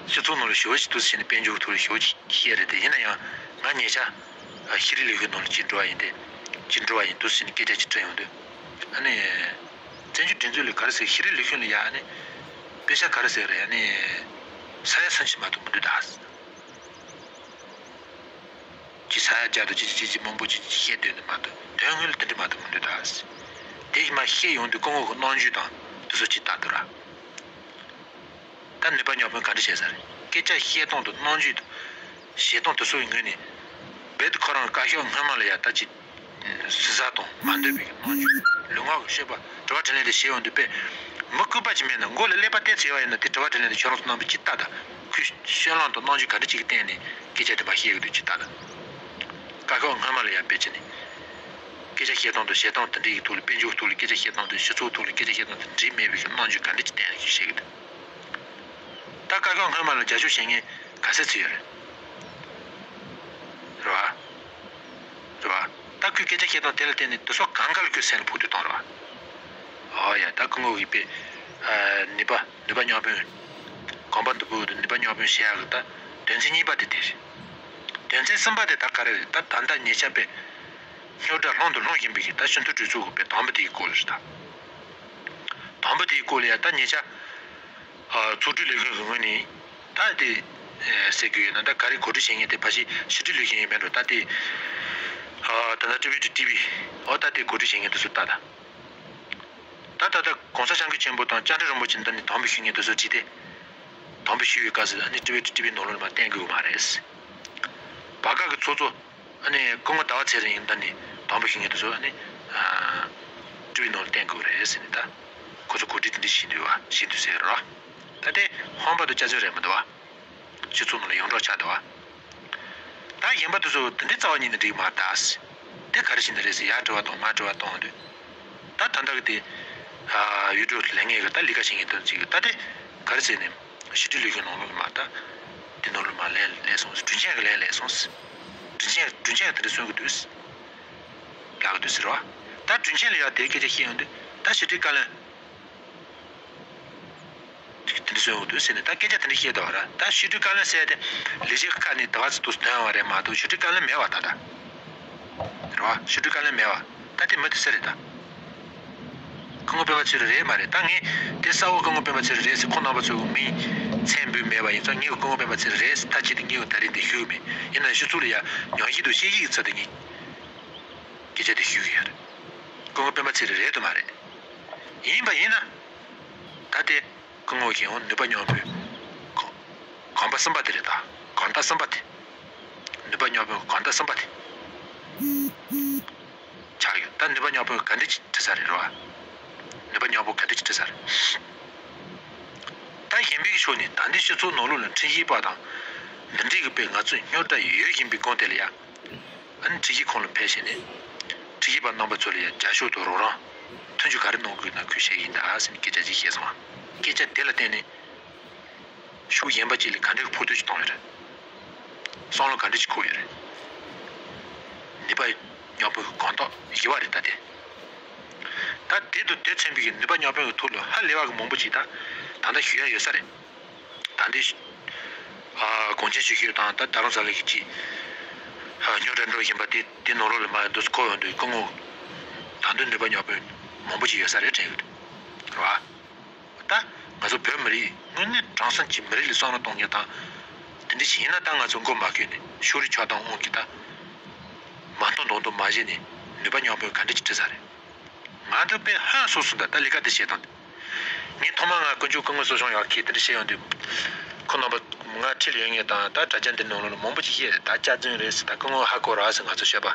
སྤྱི་ཚོགས་ནང་ལ་ཞེ་པོ་ཅིག་འདུག་ཟེར་ནས་དཔལ་འབྱོར་ཐོག་ལ་ཞེ་པོ་ཅིག་བཤད་རེད་དེ་ཡིན་ན་ཡང་ང་ཉེ་ཆར་ཤེས་རིག་ལས་ཁུངས་ནང་ལ་ཅིག་འགྲོ་བ་ཡིན་ཏེ། ཅིག་འགྲོ་བ་ཡིན་འདུག་ཟེར་ནས་སྐད་ཆ་ཅིག་དྲིས་ཡོང་དུས། ཨ་ནི། བཙན་བྱོལ་སྒྲིག་འཛུགས་ལ་ག་རེ་ཟེར་ཤེས་རིག་ལས་ཁུངས་ལ་ཡ་ཨ་ནི། དཔེ་ཆ་ག་རེ་ཟེར་རེད་ཨ་ནི། ས་ཡ་སུམ་ཅུ་མ་གཏོགས་མི་འདུག་ད། ཅི་ས་ཡ་བརྒྱ་དང་ཅི་ཅི་ཅི་ཅི་མང་པོ་ཅི་ཅི་བཤད་སྡོད་ནི་མ་གཏོགས་དོན་དངོས་ལ་དེ་འདྲ་མ་གཏོགས་མི་འདུག་ད། དེ་ཡིན་མ་བཤད་ཡོང་དུས་སྐུ་ངོ་གི་རྣམ་འགྱུར་དང་དེ་ཚོ་ཅི་ལྟ་འདུག་ར། ད་ནུས་པ་མཉམ་སྤུངས་ག་འདྲ་བྱས་ས་རེད་སྐད་ཆ་བཤད་སྟངས་དང་རྣམ་འགྱུར་དང་། བྱེད་སྟངས་དེ་ཚོ་ཡི་ངོས་ནས། རྦད་དེ་ཁོ་རང་བཀའ་ཤག་སྔོན་མ་ལ་ཡ་ད་ཅི། ཟུར་ཟ་དང་མ་འདོད་པའི་རྣམ་འགྱུར་ལུས་ངག་གི་ཤེས་པ་དྲི་བ་དྲིས་ལན་དེ་བྱེད་ཡོང་དུས་དཔེ། མི་སྐུད་པ་ཅིག་མེད་ན་མགོ་ལ་ཀླད་པ་གཏད་ཚེ་བ་ཡིན་ན་དེ་དྲི་བ་དྲིས་ལན་དེ་ཁྱོད་རང་ཚོ་རྣམ་པས་ཅི་ལྟ་ད། ཁོས་སྤྱོད་ལམ་དང་རྣམ་འགྱུར་ག་འདྲ་ཅིག་གི་སྟེང་ནས་སྐད་ཆ་དེ་མ་བཤད་གི་འདུག་ཅི་ལྟ་ད། བཀའ་ཤག་སྔོན་མ་ལ་ཡང་དཔེ་ཅི་ནས། སྐད་ཆ་བཤད་སྟངས་དང་བྱེད་སྟངས་དེ་འདྲ་ཡི་ཐོག་ལ་དཔལ་འབྱོར་ཐོག་ལ་སྐད་ཆ་བཤད་སྟངས་དང་སྤྱི་ཚོགས་ཐོག་ལ་སྐད་ཆ་བཤད་སྟངས་དེ་འགྲིག་མེད་པའི་རྣམ་འགྱུར་ག་འདྲ་ཅིག་བསྟན་ནས་བཤད་གི་འདུག་ད་བཀའ་ཤག་སྔོན་མ་ལ་རྒྱབ་སྐྱོར་བྱེད་མཁན་ག་ཚད་ཅིག་ཡོད་རེད། རེད་བ། རེད་བ། ད་ཁོས་སྐད་ཆ་བཤད་སྟངས་དེ་ལ་བརྟེན་ནས་དེ་ཚོ་གང་ག་ལ་ཁོས་སེམས་ལ་ཕོག་ཐུག་བཏང་རེད་བ། ཨོ་ཡ་ད་སྐུ་ངོ་གིས་དཔེ། ནུས་པ་ནུས་པ་མཉམ་སྤུངས། གོམ་པ་མདུན་སྤོས་དང་ནུས་པ་མཉམ་སྤུངས་བཤད་ཡག་གི་ད་དོན་ཚན་གཉིས་པ་དེ་དེ་རེད། དོན་ཚན་གསུམ་པ་དེ་ད་ག་རེ་རེད་ད་ད་ལྟ་ཉེ་ཆར་དཔེ། རྙོག་དྲ་ལྷུང་དུ་ལྷུང་བཞིན་པའི་གི་ད་ཤིན་ཏུ་གྲོས་ཚོགས་ཀྱི་དཔེ་དང་པོ་དེའི་སྐོར་ལ་རེད་ད། དང་པོ་དེའི་སྐོར་ལ་ཡ་ད་ཉེ་ཆར། ཚོགས་སྒྲིག་ལས་ཁུངས་ཀྱི་ངོས་ནས་ད་དེ་ཟེར་གྱི་ཡོད་ན་ད་ག་རེ་གོ་སྒྲིག་བྱེད་མཁན་དེ་ཕལ་ཆེར་ཕྱི་དྲིལ་ལས་ཁུངས་ཡིན་མིན་འགྲོ་ད་དེ་ད་ལྟ་ཊི་བི་ཊི་ཊི་བི་འོ་ད་དེ་གོ་སྒྲིག་བྱེད་མཁན་དེ་ཚོ་ད་ད་ད་ད་ད་གོང་ས་སྐྱབས་མགོན་ཆེན་པོ་དང་བཅར་འདྲི་རིན་པོ་ཆེ་འདི་ནས་དམ་འབུལ་ཞུ་མཁན་དེ་ཚོ་བྲིས་ཏེ་དམ་འབུལ་ཞུ་བའི་སྐབས་སུ་ཨ་ནི་ཊི་བི་ཊི་ཊི་བི་ནང་ལོགས་ལ་མ་བསྟན་དགོས་མ་རེད། བར་སྐབས་ཀྱི་ཚོགས་གཙོ། ཨ་ནི་སྐུ་ངོ་ཟླ་བ་ཚེ་རིང་ད་ནི་དམ་པ་ཞིག་ངེས་དུ་སོ་ཨ་ནི། ཊི་བི་ནང་ལ་བསྟན་དགོས་རེད་ཟེར་ནས་ད། ཁོ་ཚོ་གོ་སྒྲིག་དེ་འདྲ་བྱེད་འདུག་བ་བྱེད་འདུག་ཟེར་རོ། ད་དེ་ཧོན་པ་དང་སྐྱ་ཚོན་རེད་མི་འདུག་བ། སྤྱི་ཚོགས་ནང་ལ་ཡོངས་གྲགས་ཆགས་འདུག་བ། ད་གཞན་པ་དེ་ཚོ་དེ་འདྲའི་རྩ་བ་ཉིད་ནས་འགྲིག་མ་རེད་ད། དེ་ག་རེ་བྱེད་འདི་རེད་ཟེར་ཡར་དྲི་བ་དང་མར་དྲི་བ་གཏོང་འདུག་ད་ད་ལྟ་གི་དེ། ཡུལ་གྲུ་ལས་ངན་གི་ད་ལས་ཀ་བྱེད་མཁན་དོན་ཚིག་གི་ད་དེ་ག་རེ་ཟེར་ནས་ཕྱི་དྲིལ་ལས་ཁུངས་ནང་ལོགས་ལ་མ་ད། དེ་ནང་ལོགས་མ་ལས་ལས་སོང་དྲིན་ཆེན་གི་ལས་ལས་སོང་། དྲིན་ཆེན་དྲིན་ཆེན་གི་དེ་འདྲ་གསུང་གི་འདུག་ལབ་གི་འདུག་ཟེར་བ། ད་དྲིན་ཆེན་ལ་ཡ་དེ་སྐད་ཆ་བཤད་ཡོང་དུས་ད་ཕྱི་དྲིལ་བཀའ་བློན། དེ་འདྲ་གསུང་གི་འདུག་ཟེར་ནས་ད་སྐད་ཆ་དེ་འདྲ་བཤད་དོ་ར་ད་ཕྱི་དྲིལ་བཀའ་བློན་ཟེར་ཏེ་ལས་བྱེད་ཁག་ནས་ད་བར་ཚུད་དུ་ཐོན་བ་རེད་མ་གཏོགས་ཕྱི་དྲིལ་བཀའ་བློན་མེད་བ་ད་ད། རེད་བ། ཕྱི་དྲིལ་བཀའ་བློན་མེད་བ། ད་དེ་མི་དེ་སུ་རེད་ད། སྐུ་ངོ་སྤེན་པ་ཚེ་རིང་རེད་མ་རེད་ད་ངས་དེ་གསལ་བོ་སྐུ་ངོ་སྤེན་པ་ཚེ་རིང་རེད་ཟེར་ཁོང་རྣམ་པ་ཚོའི་མིང་མཚན་འབོད་མེད་པ་ཡིན་ཙང་ངས་སྐུ་ངོ་སྤེན་པ་ཚེ་རིང་རེད་ཟེར་ད་ཅི་སྟེ་ངས་ད་རིང་འདི་ཞུས་མེད་ཡིན་ན་ཞུ་ཚུལ་ལ་ཡ་ཉོན་ཞིབ་དང་དཔྱད་ཞིབ་ཀྱི་ཚུལ་དུ་ངས་སྐད་ཆ་དེ་ཞུས་ཀྱི་ཡོད་རེད། སྐུ་ངོ་སྤེན་པ་ཚེ་རིང་རེད་དུ་མ་རེད། ཡིན་པ་ཡིན་ན། ད་དེ། སྐུ་ངོ་གཞན་དབང་ནུས་པ་མཉམ་སྤུངས། གོམ་པ་གསུམ་པ་དེ་རེད་ད། གོམ་སྟབས་གསུམ་པ་དེ། ནུས་པ་མཉམ་སྤུངས་གོམ་སྟབས་གསུམ་པ་དེ། ཆགས་ཡོད་ད་ནུས་པ་མཉམ་སྤུངས་ག་འདྲ་ཅིག་བྲི་ས་རེད་རོ། ནུས་པ་མཉམ་སྤུངས་ག་འདྲ་ཅིག་བྲི་ས་རེད། ད་ ད་གཞན་པའི་ཕྱོགས་ནས་ད་ལྟའི་སྤྱི་ཚོགས་ནང་ལོགས་ལ་འཁྲིད་ཡིག་པ་དང་། འདི་འདྲའི་གི་དཔེ་ང་ཚོས་རྙོག་དྲ་ཡོད་བཞིན་པའི་སྒང་དེ་ལ་ཡ། ཨ་ནི་འཁྲིད་ཡིག་ཁང་ལ་ཕེབས་བྱས་ནས། འཁྲིད་ཡིག་པ་རྣམ་པ་ཚོ་ལ་ཡ་རྒྱབ་སྐྱོར་དང་རོགས་རམ། མཐུན་འགྱུར་ག་རེ་གནང་དགོས་ན་ཁུལ་བྱེད་ཀྱི་ཡིན་ད་ཟེར་ནས་སྐད་ཆ་ཅིག་བཤད་སོང་། སྐད་ཆ་དེ་ལ་བརྟེན་ནས། ཕྱོགས་གཞན་པ་ཅིག་ལ་ག་འདྲའི་ཕོག་ཐུག་ཅིག་བཏང་ཡོད་རེད། བསམ་བློ་ག་འདྲ་ཞིག་འཁོར་ཡོད་རེད། ནུས་པ་རྙོག་དཔོན་གྱི་གང་ཐོག་ཡི་བ་རེད་ད་དེ། ད་དེ་དང་དེ་མཚོན་པའི་གི་ནུས་པ་རྙོག་དཔོན་གྱི་ཐོག་ལ་ཧ་ལས་པ་གི་མང་པོ་ཅིག་ད་ད་ལྟ་ཞུ་ཡ་ཡོད་ས་རེད། ད་འདི་ཨ་གོང་ཆེན་ཞིག་ཤོད་དང་ད་ད་རུང་ས་ལ་གི་ཅིག་ཨ་རྙོག་དྲ་འགྲོ་བཞིན་པ་དེ་དེ་ནང་ལོགས་ལ་མ་འདུག་སེ་འཁོར་ཡོང་དུས་སྐུ་ངོ་ད་དུང་ནུས་པ་རྙོག་དཔོན་མང་པོ་ཅིག་ཡོད་ས་རེད་དྲན་གི་འདུག་རེད་བ། ད་ང་ཚོ་བོད་མི་རིགས་དངོས་གནས་དྲང་སྲོང་གི་མི་རིགས་ལ་བསམ་བློ་གཏོང་མཁན་དང་། དེ་འདྲ་ཞིག་ཡིན་ན་ད་ང་ཚོ་མགོ་མ་འཁོར་ནས་ཕྱོགས་རིས་ཆགས་སྡང་དབང་གིས་ད་མ་མཐོང་མདོག་མདོག་མ་བྱས་ནས་ནུས་པ་རྙོག་དཔོན་ག་འདྲ་ཅིག་ཁྲིད་ས་རེད། ང་ཚོ་དཔེ་ཧང་སངས་སོང་ད་ལྟ་ལས་ཀ་དེ་བྱེད་སྟངས་དེ། ངས་ཐོག་མར་ང་དཀོན་མཆོག་སྐུ་ངོ་གསོ་སྐྱོང་ཡག་གིས་དེ་འདྲ་བཤད་ཡོང་དུས། ཁོ་རྣམ་པ་ང་འཁྲིས་ལ་ཡོད་མཁན་དང་ད་དྲ་རྒྱ་འདི་ནང་ལོགས་ལ་མང་པོ་ཅིག་བཤད་ད་སྐྱག་རྫུན་རེད་ཟེར་ད་སྐུ་ངོ་ཧ་གོ་ར་ཟེར་ང་ཚོ་བཤད་པ།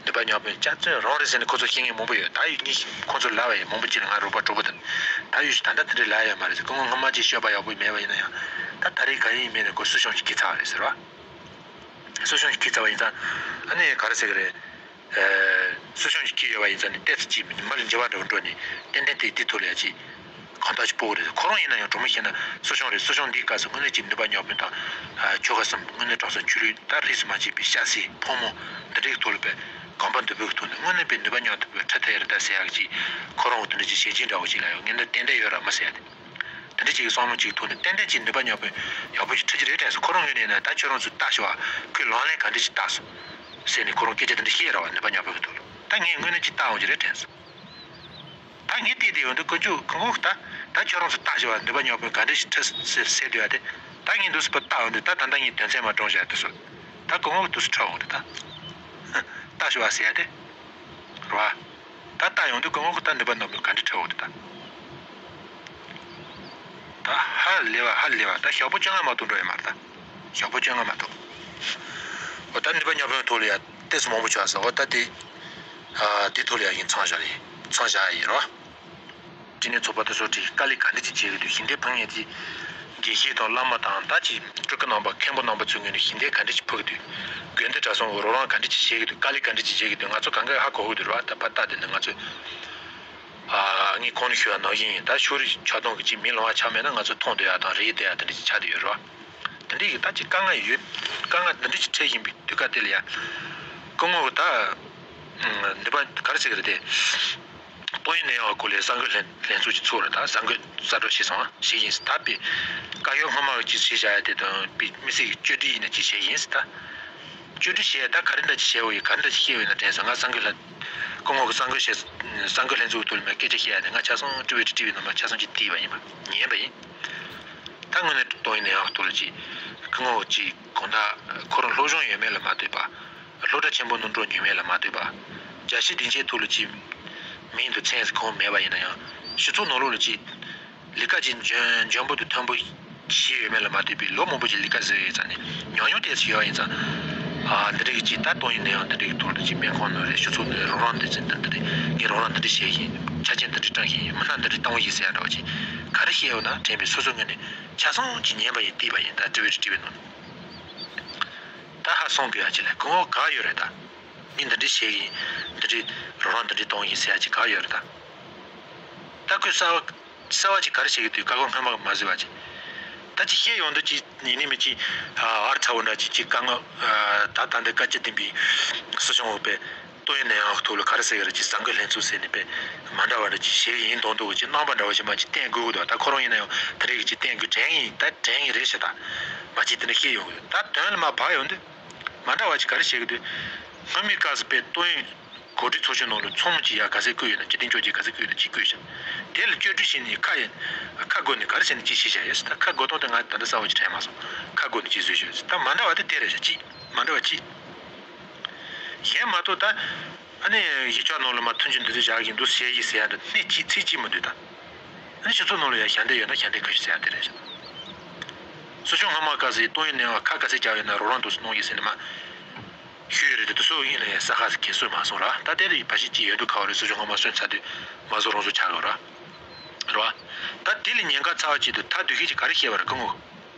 ནུས་པ་རྙོག་དཔོན་སྐྱག་རྫུན་རང་རེད་ཟེར་ནས་ཁོ་ཚོ་བཤད་མཁན་མང་པོ་ཡོད། ད་ཡོད་ངས་ཁོ་ཚོ་ལབ་པ་ཡིན། མང་པོ་ཅིག་ལ་ང་རོགས་པ་གྲོགས་པོ་དང་ད་ཡོད་ཞིག་ད་ལྟ་དེ་འདྲ་ལབ་ཡོད་མ་རེད་ཟེར། སྐུ་ངོ་སྔོན་མ་ཅིག་ཤོད་པ་ཡག་པོ་མེད་པ་ཡིན་ན་ཡང་ད་ད་རེས་ག་ཡིན་མིན་ནས་ཁོ་སུ་སྐྱོང་ཞིག་གིས་ཚར་བ་རེད་ཟེར་བ། སུ་སྐྱོང་ཞིག་གིས་ཚར་བ་ཡིན་ཙང་ཨ་ནི་ག་རེ་ཟེར་གི་རེད། སུ་སྐྱོང་ཞིག་གིས་ཡོད་པ་ཡིན་ཙང་ནི་ཏོག་ཙམ་ཅིག་མི་ལ་འགྱུར་བ་འདྲ་བོ་འགྲོ་ནས་ཏན་ཏན་དེ་དེ་ཐོག་ལ་ཡ་ཅིག་གང་ལྟར་ཞིག་སྤོ་གི་རེད། ཁོ་རང་ཡིན་ན་ཡང་དྲང་མོ་བཤད་ན་སུ་སྐྱོང་རེད། སུ་སྐྱོང་འདིའི་སྐབས་སུ་དངོས་གནས་ཀྱི་ནུས་པ་རྙོག་དཔོན་དང་། ཆོལ་ཁ་གསུམ་དངོས་གནས་དྲང་སྲོང་ཆོས་ལུགས་ད་རིས་སུ་མ་ཆད་པའི་སྐྱ་སེར་ཕོ་མོ་འདི་འདྲའི་ཐོག་ལ་དཔེ་གོམ་པ་མདུན་སྤོས་ཐོག་ནས་དངོས་གནས་དཔེ་ནུས་པ་རྙོག་དཔོན་ཁྲིད་ཐུབ་ཡ་རེད་ད་ཟེར་ཡག་ཅིག་ཁོ་རང་འོ་དེ་འདྲ་ཅིག་བྱས་རྗེས་འདྲ་བོ་ཅིག་ལ་ཡོད་ངས་འདི་ཏན་ཏན་ཡོད་ར་མ་ཟེར་ཡ་དེ། དེ་འདྲ་ཅིག་གི་བསམ་བློ་ཅིག་ཐོག་ནས་ཏན་ཏན་ཅིག་ནུས་པ་རྙོག་དཔོན་ཡག་པོ་ཞིག་ཁྲིད་ཀྱི་རེད་དྲན་སོང་། ཁོ་རང་ངོས་ནས་ན་ད་ཁྱོད་རང་ཚོ་ལྟ་ཞོག་ཁོས་ལག་ལེན་ག་འདྲ་ཅིག་བསྟར་སོང་ཟེར་ནས་ཁོ་རང་སྐད་ཆ་དེ་འདྲ་བཤད་ར་བ་ནུས་པ་རྙོག་དཔོན་གྱི་ཐོག་ལ་ད་ངས་དངོས་གནས་ཅིག་བལྟ་འོང་གི་རེད་དྲན་སོང་། ད་ངས་བལྟས་བསྡད་ཡོང་དུས་དཀོན་མཆོག་ཁོང་ཁོ་ད་ད་ཁྱོད་རང་ཚོ་ལྟ་ཞོག་ནུས་པ་རྙོག་དཔོན་ག་འདྲ་ཞིག་ཁྲིད་ཟེར་ཟེར་འདུག་ཡ་དེ་ད་ངས་འདུག་སེ་ཕར་བལྟ་འོང་དུས་ད་ད་ལྟ་ངས་དོན་ཚན་མ་དྲངས་བཞག་དུས་སུ་ད་ཁོང་ཁོ་འདུག་སེ་ཁྲིད་འོང་དུས་ད་ལྟ་ཞོག་ཟེར་ཡ་དེ་རེད་བ། ད་ལྟ་ཡོང་དུས་སྐུ་ངོ་ཁོ་ད་འདི་པ་ནོར་བུ་ག་འདྲ་ཁྲིད་འོང་དུས་ད། ད་ཧ་ལས་པ་ཧ་ལས་པ་ད་ཞག་པོ་བཅོ་ལྔ་མ་གཏོགས་འགྲོ་ཡོད་མ་རེད་ད། ཞག་པོ་བཅོ་ལྔ་མ་གཏོགས། འོ་ད་འདི་པ་ཉོ་ཕོན་ཐོག་ལ་ཡ་ཏེས་མང་པོ་ཆགས་སོང་འོ་ད་དེ། ཨ་དེ་ཐོག་ལ་ཡ་ཡིན་ཚང་བཞག་ཡིན་ཚང་བཞག་ཡིན་རོ། བསྟི་གནས་ཚོགས་པ་དེ་ཚོ་གྲས་དཀའ་ལས་ག་འདྲ་ཅིག་བྱེད་ཀྱི་འདུག་ཞི་བདེ་ཕངས་ཡས་ཀྱི་དགེ་བཤེས་དང་བླ་མ་དང་ད་ཅིག་སྤྲུལ་སྐུ་རྣམ་པ་མཁན་པོ་རྣམ་པ་ཚོའི་ངོས་ནས་ཞི་བདེ་ག་འདྲ་ཅིག་ཕུལ་གྱི་འདུག་དགོན་སྡེ་གྲྭ་ཚང་གི་རོགས་རམ་ག་འདྲ་ཅིག་བྱེད་ཀྱི་འདུག་དཀའ་ལས་ག་འདྲ་ཅིག་བྱེད་ཀྱི་འདུག་ང་ཚོ་གང་ག་ཧ་གོ་གི་འདུག་ར། ད་ཕར་ལྟ་དེ་ནི་ང་ཚོས་ཨ་ངས་གོང་ནས་ཞུ་བ་ནང་བཞིན་ཡིན། ད་ཕྱོགས་རིས་ཆགས་སྡང་གི་ཅིག་མི་ལང་བ་ཆགས་མེད་ན་ང་ཚོ་མཐོང་བསྡད་ཡ་དང་རེད་བསྡད་ཡ་དེ་འདྲ་ཅིག་ཆགས་བསྡད་ཡོད་ར། དེ་འདྲ་ཡིན་ད་ཅིག་དཀའ་ངལ་ཡོད། དཀའ་ངལ་འདི་འདྲ་ཅིག་འཕྲད་བཞིན་པའི་དུས་སྐབས་དེ་ལ་ཡ། སྐུ་ངོ་གི་ད་འདི་པ་ག་རེ་ཟེར་གི་རེད་དེ། ཏོག་དབྱིབས་ནད་ཡམས་སྐོར་ལ་གསར་འགོད་ལྷན་ལྷན་ཚོགས་ཅིག་ཚོགས་རེད། ད་གསར་འགོད་གསར་འགྲོས་བྱས་སོང་ཨ་བྱས་ཡིན་ད་པའི་བཀའ་ཤོག་སྔོན་མ་གི་ཅིག་བྱས་བཞག་ཡ་དེ་དང་པའི་དམིགས་བསལ་གྱི་བཅོས་སྒྲིག་ཡིན་ན་ཅིག་བྱས་ཡིན་ད། བཅོས་སྒྲིག་བྱས་ཡ་ད་ག་རེ་འདྲ་ཅིག་བྱས་འོ་ཡི་ག་རེ་འདྲ་ཅིག་བཤད་འོ་ཡིན་ན་དྲན་སོང་། ང་གསར་འགོད་ལྷན་སྐུ་ངོ་གི་གསར་འགོད་བྱས་གསར་འགོད་ལྷན་ཚོགས་ཐོག་ལ་མ་སྐད་ཆ་བཤད་ཡ་དེ་ང་ཆ་ཚང་དྲི་བའི་དྲི་དྲི་བའི་ནང་མ་ཆ་ཚང་ཅིག་བལྟས་པ་ཡིན་པ་ཉན་པ་ཡིན། ད་དངོས་གནས་ཏོག་དབྱིབས་ནད་ཡམས་ཐོག་ལ་ཅིག་སྐུ་ངོ་ཅིག་དགོང་དག་ཁོ་རང་སློབ་སྦྱོང་ཡོད་མེད་ལ་མ་ལྟོས་པ། སློབ་གྲྭ་ཆེན་པོ་ནང་འགྲོ་མྱོང་མེད་ལ་མ་ལྟོས་པ། རྒྱལ་སྤྱིའི་སྡིངས་ཆའི་ཐོག་ལ་ཅིག་མིང་དང་མཚན་གང་མེད་པ་ཡིན་ན་ཡང་སྤྱི་ཚོགས་ནང་ལོགས་ལ་ཅིག་ལས་ཀ་ཅིག་འཇོན་འཇོན་པོ་དང་མཐོན་པོ་བྱས་ཡོད་མེད་ལ་མ་ལྟོས་པའི་ལོ་མང་པོ་ཅིག་ལས་ཀ་བཟོས་ཡོད་ཙང་ནས་ཉམས་མྱོང་ཏོག་ཙམ་ཡོད་པ་ཡིན་ཙང་། ཨ་འདི་འདྲ་གི་ཅིག་ད་ཏོག་དབྱིབས་ནད་ཡམས་འདི་འདྲ་གི་ཐོག་ལ་ཅིག་སྨན་ཁང་ནང་རེད་སྤྱི་ཚོགས་ནང་རོགས་རམ་འདི་ཚོ་འདི་འདི་རེད་ངས་རོགས་རམ་འདི་འདྲ་བྱས་ཡིན་ཆ་རྐྱེན་འདི་འདྲ་བསྐྲུན་ཡིན་མི་སྣ་འདི་འདྲ་བཏང་ཡིན་ཟེར་ཡ་འདྲ་བ་ཅིག་ག་རེ་བཤད་ཡོད་ན་དྲན་པའི་སོ་སོ་ངོས་ནས་ཆ་ཚང་ཅིག་ཉན་པ་ཡིན་བལྟས་པ་ཡིན་ད་དྲི་བའི་དྲི་བའི་ནང་ནས། ད་ཧ་སང་དགོས་ཡ་ཅི་ལས་སྐུ་ངོ་ག་ཡོད་རེད་ད། མི་འདི་འདྲི་བྱེད་ཀྱི་འདི་འདྲི་རོགས་རམ་འདི་འདྲི་གཏོང་ཡིན་ཟེར་ཡ་ཅི་ག་ཡོད་རེད་ད། ད་ཁོས་གསར་བ་གསར་བ་ཅིག་ག་རེ་བྱེད་ཀྱི་འདུག་བཀའ་བཀོད་སྔོན་མ་གི་མ་བཟོས་པ་ཅིག་ད་ཅི་བཤད་ཡོང་དུས་ཅི་ཡིན་ནི་མི་ཅི་ཨར་ཚ་བོ་འདྲ་ཅི་ཅི་བཀའ་ངོ་ད་ད་འདི་བཀའ་སྤྱི་འདེམས་པའི་སྲིད་སྐྱོང་འོག་པའི་ཏོག་དབྱིབས་ནད་ཡམས་ཐོག་ལ་ག་རེ་ཟེར་གི་རེད་ཅི་གསར་འགོད་ལྷན་ཚོགས་ཟེར་ནས་པའི་མ་འདྲ་བ་འདྲ་ཅི་བྱེད་ཀྱི་ཡིན་མདོག་མདོག་གི་ཅི་རྣམ་པ་འདྲ་བ་ཞིག་མ་ཅི་བསྟན་དགོས་གི་འདུག་ད་ཁོ་རང་ཡིན་ན་ཡང་དེ་འདྲ་གི་ཅི་བསྟན་དགོས་དྲན་ཡིན་ད་དྲན་ཡིན་རེད་ཤི་ད་མ་ཅི་དེ་འདྲ་བཤད་ཡོང་གི་ད་དོན་ལ་མ་བབས་ཡོང་དུས། མ་འདྲ་བ་ཅིག་ག་རེ་བྱེད་ཀྱི་འདུག་སྔོན་མའི་སྐབས་སུ་དཔེ་ཏོག་དབྱིབས་གོ་སྒྲིག་ཚོགས་ཆུང་ནང་ལ་ཚོགས་མི་གཅིག་ཡ་ག་ཚད་བསྐོས་ཡོད་ན་སྤྱི་བསྟན་ཆོས་རྒྱལ་ག་ཚད་བསྐོས་ཡོད་ན་གཅིག་བསྐོས་ཤག་དེ་ལ་བཅོས་སྒྲིག་བྱས་ནས་ཁ་ཡ་ཁ་བསྒོ་ནས་ག་རེ་བྱས་ནས་གཅིག་བྱས་བཞག་ཡོད་ཟེར་ད་ཁ་བསྒོ་སྟངས་དེ་ང་ད་ལྟ་གསལ་བོ་ཅིག་དྲན་མ་སོང་ཁ་བསྒོ་ནས་གཅིག་བཟོས་ཤག་ཟེར་ད་མ་འདྲ་བ་དེ་དེ་རེད་ཤག་གཅིག་མ་འདྲ་བ་གཅིག་གཞན་མ་གཏོགས་ད་ཨ་ནི་གཞིས་ཆགས་ནང་ལ་མ་མཐུན་རྐྱེན་འདི་ཚོ་བཞག་གི་འདུག་བཤད་ཡིག་ཟེར་ཡ་འདི་སྣེ་གཅིག་ཚིག་གཅིག་མི་འདུག་ད། ཨ་ནི་སྤྱི་ཚོགས་ནང་ལ་ཡ་ཞལ་འདེབས་ཡོད་ན་ཞལ་འདེབས་ག་ཞིག་ཟེར་ཡ་དེ་རེད་ཤག་སྲིད་སྐྱོང་སྔོན་མ་སྐབས་སུ་ཏོག་དབྱིབས་ནད་ཡམས་ཁ་ག་ཚད་བརྒྱབ་ཡོད་ན་རོགས་རམ་དུ་གནང་ཡིན་ཟེར་ནས་མ་ཞུས་ཡོད་རེད་དེ་དུ་སུ་ཡིན་ལ་ཡ་ས་ཁ་ཟིག་གས་སུ་མ་སོང་ར་ད་དེ་རེད་ཕ་ཤི་ཅི་ཡོད་འདུག་ཁ་བ་རེད་སྲིད་སྐྱོང་སྔོན་མ་སོན་ཚ་དུས་མ་བཟོ་རོང་བཟོ་ཆགས་ཡོད་ར། རེད་བ། ད་དེ་ལས་ཉེན་ཁ་ཚ་བ་ཅིག་ཏུ་ད་སྡོད་ཤེས་ཀྱི་ག་རེ་བཤད་པ་རེད་སྐུ་ངོ།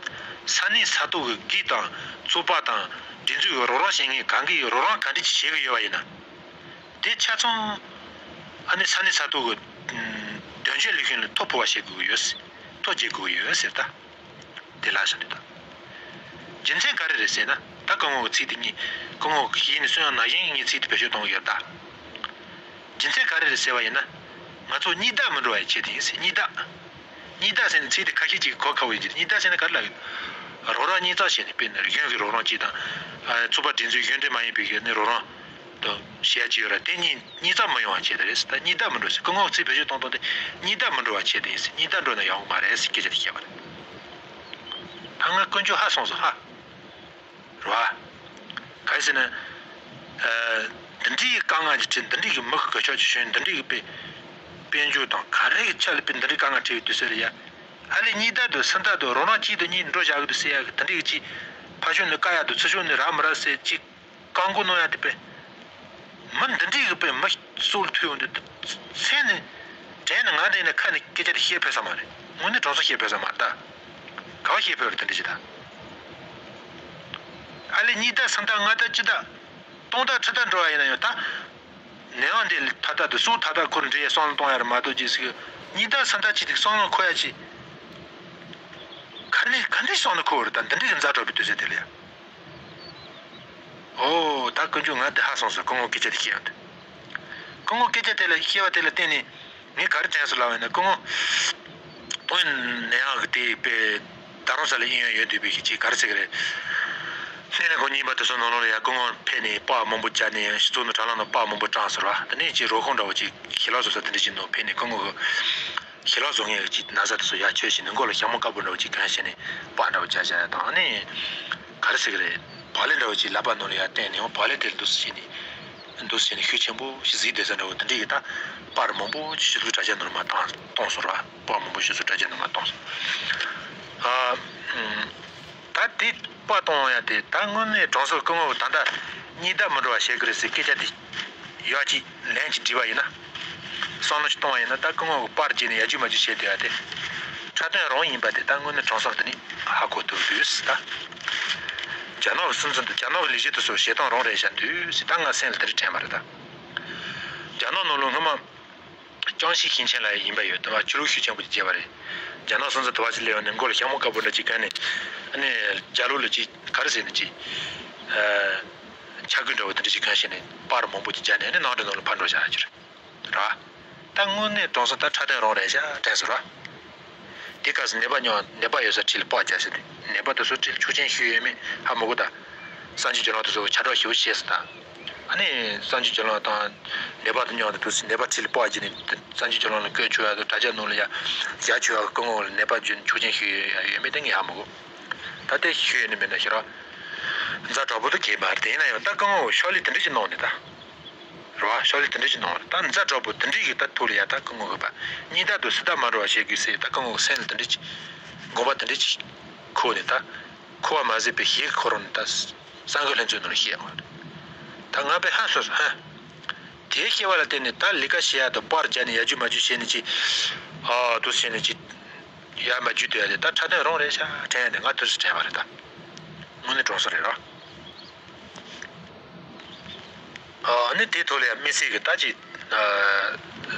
ས་གནས་ས་ཐོག་གི་སྒེར་དང་ཚོགས་པ་དང་སྒྲིག་འཛུགས་ཀྱི་རོགས་རམ་བྱེད་མཁན་གང་གིས་རོགས་རམ་ག་འདྲ་ཅིག་བྱེད་ཀྱི་ཡོད་པ་ཡིན་ན། དེ་ཆ་ཚང་ཨ་ནི་ས་གནས་ས་ཐོག་གི་དོན་གཅོད་ལས་ཁུངས་ལ་ཐོ་ཕོག་པ་བྱེད་དགོས་ཀྱི་ཡོད། ཐོ་འབྱེད་དགོས་ཀྱི་ཡོད་ཟེར་ད། དེ་ལ་ཟེར་འདུག་ད། རྒྱུ་མཚན་ག་རེ་རེད་ཟེར་ན་ད་སྐུ་ངོ་གི་ཚིག་དེ་གཉིས་སྐུ་ངོ་གི་ཞལ་ནས་གསུང་ཡག་ནང་བཞིན་ངས་ཚིག་དེ་བེད་སྤྱོད་གཏོང་གི་ཡོད་ད། རྒྱུ་མཚན་ག་རེ་རེད་ཟེར་བ་ཡིན་ན། ང་ཚོ་གཉིས་ཟླ་མི་འགྲོ་བའི་ཆེད་དུ་ཡིན་ཟེར་གཉིས་ཟླ། གཉིས་ཟླ་ཟེར་ནས་ཚིག་དེ་ཁ་ཤས་ཅིག་གོ་ཁག་པོ་ཡིན་གྱི་རེད། གཉིས་ཟླ་ཟེར་ན་ག་རེ་ལབ་ཡོད། རོགས་རམ་གཉིས་ཚགས་བྱས་ནས་དཔེར་ན་གཞུང་གི་རོགས་རམ་གཅིག་དང་། ཚོགས་པ་སྒྲིག་འཛུགས་གཞུང་འབྲེལ་མ་ཡིན་པའི་གི་ནི་རོགས་རམ་དང་བྱེད་ཡ་ཅིག་ཡོད་ར། དེ་གཉིས་གཉིས་ཚགས་མི་ཡོང་བ་ཆེད་དུ་རེད་ཟེར། ད་གཉིས་ཟླ་མི་འགྲོ་ཟེར་སྐུ་ངོ་ཚིག་བེད་སྤྱོད་གཏོང་སྟངས་དེ་གཉིས་ཟླ་མི་འགྲོ་བ་ཆེད་དུ་ཡིན་ཟེར། གཉིས་ཟླ་འགྲོ་ན་ཡོང་གི་མ་རེད་ཟེར་སྐད་ཆ་དེ་བཤད་པ་རེད། ད་ང་དཀོན་མཆོག་ཧ་སོང་སོང་ཧ། རེད་བ། ག་རེ་ཟེར་ན། ཨ། འདི་འདྲའི་གི་དཀའ་ངལ་གྱི་ཁྲོད་འདི་འདྲའི་གི་མི་གི་གོད་ཆག་ཅིག་བྱུང་འདི་འདྲའི་གི་དཔེ། དཔལ་འབྱོར་དང་ག་རེ་གི་ཆ་ལ་དཔེ་འདི་འདྲའི་དཀའ་ངལ་འཕྲད་ཡོད་དུས་ཟེར་ཡ། ཨ་ལས་གཉིས་ཟླ་དུ་སུམ་ཟླ་དུ་རོགས་རམ་གཅིག་དུ་གཉིས་འགྲོ་བཞག་གི་འདུག་ཟེར་ཡ་གི་འདི་འདྲའི་གི་ཅིག་ཕར་ཕྱོགས་ནས་བཀག་ཡ་དུ་ཚུར་ཕྱོགས་ནས་རག་མི་རག་ཟེར་ཅིག་བཀག་འགོག་གནང་ཡ་དེ་དཔེ། མི་འདི་འདྲའི་གི་དཔེ་མི་སྲོག་ལ་ཐུག་ཡོང་དུས་སེམས་ནས། དྲན་ནས་ང་འདི་ནས་ཁ་ནས་སྐད་ཆ་དེ་བཤད་ཕོད་ས་མ་རེད། དངོས་གནས་དྲང་སྲོང་བཤད་ཕོད་ས་མ་རེད་ད། ག་བ་བཤད་ཕོད་རེད་དེ་འདྲ་ཞིག་ད། ཨ་ལས་གཉིས་ཟླ་སུམ་ཟླ་ལྔ་ཟླ་བཅུ་ཟླ། སྟོང་ཟླ་ཁྲི་ཟླ་འགྲོ་བ་ཡིན་ན་ཡང་ད། ནད་ཡམས་འདི་ཐ་ཐ་དུ་སྲོག་ཐ་ཐ་ཁུར་འདྲེ་བསམ་བློ་གཏོང་ཡ་རེད་མ་གཏོགས་ཅི་ཟིག་གཉིས་ཟླ་སུམ་ཟླ་གཅིག་དེ་བསམ་བློ་འཁོར་ཡ་ཅི། ག་འདྲ་ག་འདྲ་བསམ་བློ་འཁོར་བ་རེད་ད་འདི་འདྲ་གི་ཛ་དྲག་པའི་དུས་ཚོད་དེ་ལ་ཡ། ཨོ། ད་དཀོན་མཆོག་ང་དེ་ཧ་སོང་ཟེར་སྐུ་ངོ་སྐད་ཆ་དེ་བཤད་ཡོང་དུས། སྐུ་ངོ་སྐད་ཆ་དེ་ལ་བཤད་པ་དེ་ལ་བརྟེན་ནས་ངས་ག་རེ་དྲན་སོང་ལབ་པ་ཡིན་ན་སྐུ་ངོ། ཏོང་ཡོན་ནད་ཡམས་ཀྱི་དེ་དཔེ་ད་རུང་ས་ལ་གཡས་གཡོན་ཡོད་འདུག་པའི་གི་ཅིག་ག་རེ་ཟེར་གི་རེད། སྣེ་ལེན་ཁང་གཉིས་པ་དེ་ཚོ་ནང་ལོགས་ལ་ཡ་སྐུ་ངོ་ཕེབས་ནས་པར་མང་པོ་བརྒྱབ་ནས་སྤྱི་ཚོགས་ནང་དྲ་ལམ་ནང་པར་མང་པོ་བཀྲམ་ཟེར་བ་དེ་ནས་ཅིག་རོགས་ཁོང་འདྲ་བོ་ཅིག་ཞལ་ལག་བཟོ་ས་དེ་འདྲ་ཅིག་ནང་ཕེབས་ནས་སྐུ་ངོ་གི་ཞལ་ལག་བཟོ་མཁན་གྱི་ཅིག་ན་བཟའ་དེ་ཚོ་ཡར་ཁྱེར་ཕྱིན་ནས་མགོ་ལ་ཞྭ་མོ་དཀར་པོ་འདྲ་བོ་ཅིག་གོན་ཕྱིན་ནས་པར་འདྲ་བོ་བརྒྱབ་བཞག་ཡ་དང་ཨ་ནི། ག་རེ་ཟེར་གི་རེད། བག་ལེབ་འདྲ་བོ་ཅིག་ལག་པ་ནང་ལ་ཡར་བསྟན་ནས་ཡང་བག་ལེབ་དེ་འདུག་སེ་བྱས་ནས། འདུག་སེ་བྱས་ནས་ཤུགས་ཆེན་པོ་ཞིག་གཟིགས་བསྡད་ས་འདྲ་བོ་དེ་འདྲ་གི་ད་པར་མང་པོ་ཅིག་ཕྱི་ཚུལ་དྲ་རྒྱ་ནང་ལ་མར་བཏང་བཏང་སོང་ར། པར་མང་པོ་ཕྱི་ཚུལ་དྲ་རྒྱ་ནང་མར་བཏང་སོང་། ཨ། ད་དེ་པར་གཏོང་ཡ་དེ་ད་དངོས་གནས་དྲང་སྲོང་སྐུ་ངོ་ད་ལྟ་གཉིས་ཟླ་མི་འགྲོ་བ་བཤད་གི་རེད་ཟེར་སྐད་ཆ་དེ་ཡག་ཅིག་ལན་ཅིག་བྲིས་པ་ཡིན་ན། བསམ་བློ་ཅིག་གཏོང་བ་ཡིན་ན་ད་སྐུ་ངོ་གི་པར་བརྒྱུད་ནས་ཡར་རྒྱུག་མར་རྒྱུག་བྱས་བསྡད་ཡ་དེ། འཁྲབ་སྟོན་རང་ཡིན་པ་དེ་ད་དངོས་གནས་དྲང་སྲོང་དེ་ནི་ཧ་གོ་ཐུབ་འདུག་ཟེར་ད། རྒྱ་ནག་གི་སྲིད་འཛིན་དང་རྒྱ་ནག་གི་ལས་བྱེད་དེ་ཚོ་ཞེ་སྡང་རང་རེད་བཞག་འདུག་ཟེར་ད་ང་སེམས་ལ་དེ་འདྲ་དྲན་པ་རེད་ད། རྒྱ་ནག་ནང་ལོགས་སྔོན་མ། ཅང་ཞི་ཞིང་ཆེན་ལ་ཡིན་པ་ཡོད་དུ་བ་ཆོས་ལུགས་ཤུགས་ཆེན་པོ་ཅིག་བྱས་པ་རེད། རྒྱ་ནག་སྲིད་འཛིན་དུ་བ་ཅིག་སླེབས་ནས་མགོ་ལ་ཞྭ་མོ་དཀར་པོ་འདྲ་ཅིག་གོན་ནས། ཨ་ནི། རྒྱ་ལོ་ལ་ཅིག་ག་རེ་ཟེར་ནས་ཅིག་ཨ། ཆ་གོས་འདྲ་བོ་དེ་འདྲ་ཅིག་གོན་བྱས་ནས་པར་མང་པོ་ཅིག་བརྒྱབ་ནས་ཨ་ནི་ནང་དུ་ནང་ལ་ཕར་འགྲོ་བཞག་ཡ་ཅིག་རེད། རེད་བ། ད་དངོས་གནས་དྲང་སྲོང་ད་འཁྲབ་སྟོན་རང་རེད་བཞག་དྲན་སོང་ར། དེ་སྐབས་སུ་ནད་པ་ཉོ་ནད་པ་ཡོད་ས་ཁྲིད་ལ་པར་རྒྱག་ཟེར་དུས་ནད་པ་དེ་ཚོ་ཁྲིད་ཆོག་མཆན་ཞུས་ཡོད་མེད་ཧ་མ་གོ་ད། གསར་འགྱུར་བརྒྱུད་ལམ་དེ་ཚོ་ཁྱབ་བསྒྲགས་ཞེ་པོ་བྱས་སོང་ད། ཨ་ནི་གསར་འགྱུར་བརྒྱུད་ལམ་དང་ནད་པ་དེ་མཉམ་དུ་འདུག་ཟེར་ནད་པ་ཁྲིད་ལ་པར་བརྒྱབ་ནས་གསར་འགྱུར་བརྒྱུད་ལམ་ལ་བཀོད་ཆོག་ཡ་དང་དྲ་རྒྱ་ནང་ལ་ཡ་བཞག་ཆོག་ཡ་སྐུ་ངོ་ལ་ནད་པ་བརྒྱུད་ཆོག་མཆན་ཞུས་ཡོད་མེད་དེ་ངས་ཧ་མ་གོ། ད་དེ་ཞུས་ཡོད་ནི་མེད་ན་ཤི་ར། ཛ་དྲག་པོ་དེ་གས་མ་རེད་དེ་ཡིན་ན་ཡང་ད་སྐུ་ངོ་ཤོག་ལེ་དེ་འདྲ་ཞིག་གནང་ནས་ད། རེད་བ། ཤོག་ལེ་དེ་འདྲ་ཞིག་གནང་བ་རེད་ད་ཛ་དྲག་པོ་དེ་འདྲ་ཞིག་ད་ཐུག་ལ་ཡ་ད་སྐུ་ངོ་གིས་པ། གཉིས་ཟླ་དུ་སུམ་ཟླ་མ་འགྲོ་བ་བྱེད་དགོས་ཟེར་ད་སྐུ་ངོ་གི་སེམས་ལ་དེ་འདྲ་ཞིག་དགོངས་པ་དེ་འདྲ་ཞིག་འཁོར་ནས་ད། འཁོར་བ་མ་ཟད་པའི་ཞིག་འཁོར་རོགས་ནས་ད། གསར་འགོད་ལྷན་ཚོགས་ནང་ལ་བཤད་ཡོང་བ་རེད། ད་ང་དཔེ་ཧ་སོ་སོ་ཧ། དེའི་བཤད་པ་ལ་བརྟེན་ནས་ད་ལས་ཀ་བྱེད་ཡ་དང་པར་རྒྱག་ནས་ཡར་རྒྱུག་མར་རྒྱུག་བྱས་ནས་ཅི། ཨ་དུ་བྱས་ནས་ཅི། ཡར་མར་རྒྱུག་སྡོད་ཡ་དེ་ད་འཁྲབ་སྟོན་རང་རེད་ཤག་དྲན་ཡ་དེ་ང་དུས་སུ་དྲན་པ་རེད་ད། དངོས་གནས་དྲང་སྲོང་རེད་ར། ཨ་ནི་དེའི་ཐོག་ལ་ཡང་དམིགས་བསལ་གྱི་ད་ཅི། ཨ་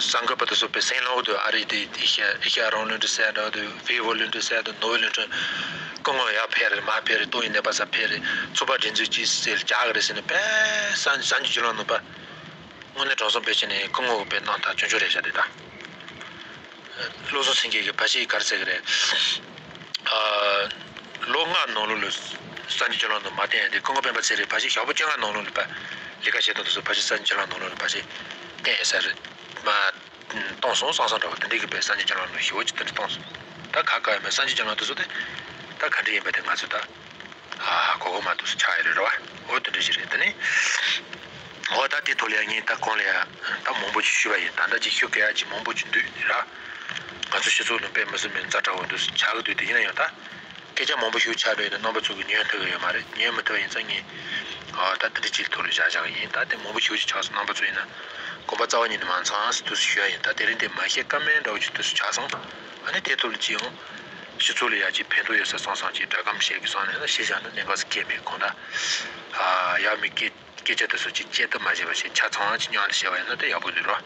གསར་འགོད་པ་དེ་ཚོ་དཔེ་སེང་ལོག་ཏུ་ཨ་རི་དེ་ཨེ་ཤ་ཨེ་ཤ་རང་བློན་འདྲ་ཟེར་འདྲ་དུ་བལ་པོ་བློན་འདྲ་ཟེར་དུ་ནོར་ཝེ་བློན་འདྲ་སྐུ་ངོ་ཡར་ཕེབས་རེད་མར་ཕེབས་རེད་ཏོག་དབྱིབས་ནད་པ་ས་ཕེབས་རེད་ཚོགས་པ་སྒྲིག་འཛུགས་ཀྱིས་ཟེར་རྒྱག་གི་རེད་ཟེར་ནས་དཔེ་གསར་གསར་འགྱུར་བརྒྱུད་ལམ་ནང་པ། དངོས་གནས་དྲང་སྲོང་དཔེ་བྱས་ནས་སྐུ་ངོ་གི་དཔེ་གནང་ཐག་ཆོད་ཆོད་རེད་ཤག་དེ་དང་། བློ་བཟང་སེང་གེ་གི་ཕ་གཞིས་ག་རེ་ཟེར་གི་རེད། ཨ། ལོ་ལྔ་ནང་ལོགས་ལ་གསར་འགྱུར་བརྒྱུད་ལམ་ནང་མ་བསྟན་ཡ་དེ་སྐུ་ངོ་སྤེན་པ་ཚེ་རིང་ཕ་གཞིས་ཞག་པོ་བཅོ་ལྔ་ནང་ལོགས་ལ་ཕ་ལས་ཀ་བྱེད་སྟངས་དེ་ཚོ་ཕ་གཞིས་གསར་འགྱུར་བརྒྱུད་ལམ་ནང་ལོགས་ལ་ཕ་གཞིས་བསྟན་ཡ་ས་རེད་མ། གཏོང་སོང་བསམ་བསམ་འདྲ་བོ་དེ་འདྲའི་གི་དཔེ་གསར་འགྱུར་བརྒྱུད་ལམ་ནང་ཞེ་པོ་ཅིག་དེ་འདྲ་གཏོང་སོང་། ད་ག་ག་ཡོད་མེད་གསར་འགྱུར་བརྒྱུད་ལམ་དེ་ཚོ་དེ་ད་ག་འདྲ་ཡིན་པ་དེ་ང་ཚོ་ད་ཨ་གོ་གོ་མ་འདུག་སུ་ཆགས་ཡོད་རེད་རེད་བ། འོ་དེ་འདྲ་ཞིག་རེད་དེ་ནི། འོ་ད་དེ་ཐོག་ལ་ཡང་ངས་ད་གོང་ལ་ཡང་ད་མང་པོ་ཅིག་ཞུས་པ་ཡིན། ད་ལྟ་ཅིག་ཞུ་དགོས་ཡ་ཅིག་མང་པོ་ཅིག་འདུག་ར། ང་ཚོ་སྤྱི་ཚོགས་ནང་དཔེ་མི་སྲིད་མི་ཛ་དྲག་པོ་འདུག་སུ་ཆགས་ཀྱི་འདུག་དེ་ཡིན་ན་ཡང་ད། སྐད་ཆ་མང་པོ་ཞིག་ཆགས་འགྲོ་ཡིན་ན་རྣམ་པ་ཚོ་གི་ཉན་ཐུབ་ཀྱི་ཡོད་མ་རེད། ཉན་མི་ཐུབ་པ་ཡིན་ཙང་ངས་ཨ་ད་དེ་འདྲ་ཅིག་ཐོག་ལ་བཞག་བཞག་གི་ཡིན། ད་དེ་མང་པོ་ཞིག་ཅིག་ཆགས་སོང་རྣམ་པ་ཚོ་ཡིན་ན་ དགོངས་པ་རྩ་བ་ཉིད་ནས་མ་ཚང་ཟེར་དུས་སུ་ཞུ་ཡ་ཡིན། ད་དེ་རིང་དེ་མ་བཤད་ཀ་མེད་འདྲ་བོ་ཅིག་དུས་སུ་ཆགས་སོང་། ཨ་ནི་དེ་ཐོག་ལ་ཅི་ཡོང་། སྤྱི་ཚོགས་ལ་ཡ་ཅིག་ཕན་ཐོགས་ཡོད་ས་སོང་སང་ཅིག་སྒྲ་སྒམ་བཤད་གི་སོང་ནས་ན་ཤེས་བྱ་ནི་གནད་འགག་སུ་སྐྱེས་མེད་གང་ལྟར། ཨ་ཡ་མི་སྐད་སྐད་ཆ་དེ་ཚོ་ཅིག་བཅད་ཐབས་མ་བྱས་པ་ཞིག་ཆ་ཚང་ཅིག་མཉམ་དུ་བཤད་པ་ཡིན་ན་དེ་ཡག་པོ་འདུག་རོ།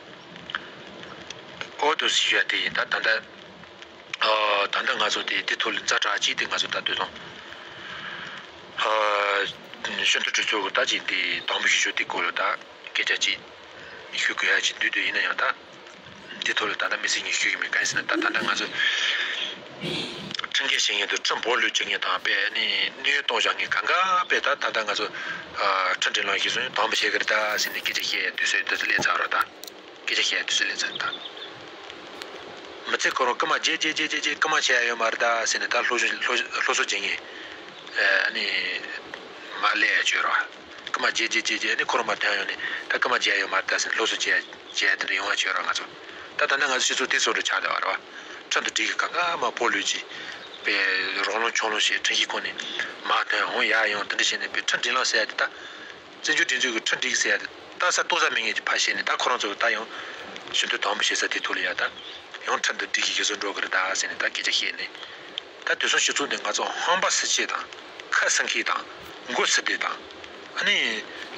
ཨོ་དུས་སུ་ཞུ་ཡ་དེ་ཡིན། ད་ད་ལྟ། ཨ་ད་ལྟ་ང་ཚོ་དེ་དེ་ཐོག་ལ་ཛ་དྲག་ཅིག་དེ་ང་ཚོ་ད་དུས་དང་། ཨ་ཤིན་ཏུ་གྲོས་ཚོགས་ཀྱི་ད་ཅིག་དེ་དང་པོ་ཞུ་ཆོག་དེ་སྐོར་ལ་ད་སྐད་ཆ་ཅིག་ཞུ་དགོས་ཡ་ཅིག་འདུག་དེ་ཡིན་ན་ཡང་ད་དེ་ཐོག་ལ་ད་ལྟ་མི་ཚེ་ངས་ཞུ་གི་མེད། གང་ཡིན་ཟེར་ན་ད་ད་ལྟ་ང་ཚོ་ཁྲིམས་འགལ་བྱེད་མཁན་དང་ཁྲིམས་སྦོམ་ལུས་བྱེད་མཁན་དང་དཔེ་ནི་གནས་ཡུལ་གཏོང་བཞག་མཁན་གང་ག་དཔེ་ད་ད་ལྟ་ང་ཚོ་ཨ་ཁྲིམས་སྒྲིག་ལམ་གཞིར་བཟུང་དང་པོ་བྱེད་ཀྱི་རེད་ད་ཟེར་ནས་སྐད་ཆ་བཤད་ཡ་དུས་ཚོད་དུས་ཚོད་སླེབས་ཚར་རོ་ད། སྐད་ཆ་བཤད་དུས་ཚོད་སླེབས་ཚར་ད། མི་ཚེ་ཁོ་རང་རྐུ་མ་བརྗེད་བརྗེད་བརྗེད་བརྗེད་རྐུ་མ་བྱེད་ཡ་ཡོད་མ་རེད་ད་ཟེར་ནས་ད་སློབ་གསོ་སློབ་སློབ་གསོ་བྱེད་མཁན་ཨ་ནི་མ་སླེབས་ཡ་བྱོས་རོགས། རྐུ་མ་བརྗེད་བརྗེད་བརྗེད་བརྗེད་ནི་ཁོ་རང་མ་ཐོན་ཡོང་ནས་ད་རྐུ་མ་བརྗེད་ཡ་ཡོད་མ་རེད་ད་ཟེར་ནས་སློབ་གསོ་བྱེད་ཡ་བྱེད་ཡ་དེ་འདྲ་ཡོང་བ་བྱོས་རོགས་ང་ཚོ། ད་ད་ལྟ་ང་ཚོ་སྤྱི་ཚོགས་དེ་ཚོ་འདྲ་ཆགས་བསྡད་པ་རེད་བ། ཁྲིམས་དང་སྒྲིག་གི་གང་ག་མ་སྤོ་ལུས་ཀྱི་པའི་རོགས་ལོང་ཆོག་ལོང་བྱེད་ཁྲིམས་ཀྱི་ཁོངས་ནས་མ་ཐོན་འོང་ཡ་ཡོང་དེ་འདྲ་བྱས་ནས་པའི་ཁྲིམས་སྒྲིག་ལམ་ཟེར་ཡ་དེ་ད། བཙན་བྱོལ་སྒྲིག་འཛུགས་ཀྱི་ཁྲིམས་སྒྲིག་ཟེར་ཡ་དེ་ལྟ་ས་ལྟོ་ས་མེད་མཁན་གྱི་ཕ་བཤད་ནས་ད་ཁོ་རང་ཚོ་གི་ད་ཡང་ཞུ་འདོད་དང་པོ་བྱེད་ས་དེ་ཐོག་ལ་ཡ་ད་ཡང་ཁྲིམས་དང་སྒྲིག་གི་གཞི་བཟོ་འགྲོ་གི་རེད་ད་ཟེར་ནས་ད་སྐད་ཆ་བཤད་ནས་ད་དེང་སང་སྤྱི་ཚོགས་འདི་ང་ཚོ་ཧམ་པ་སེལ་ཆེད་དང་ཁ་སང་མཁན་དང་མགོ་སེར་བསྡད་དང་ཨ་ནི་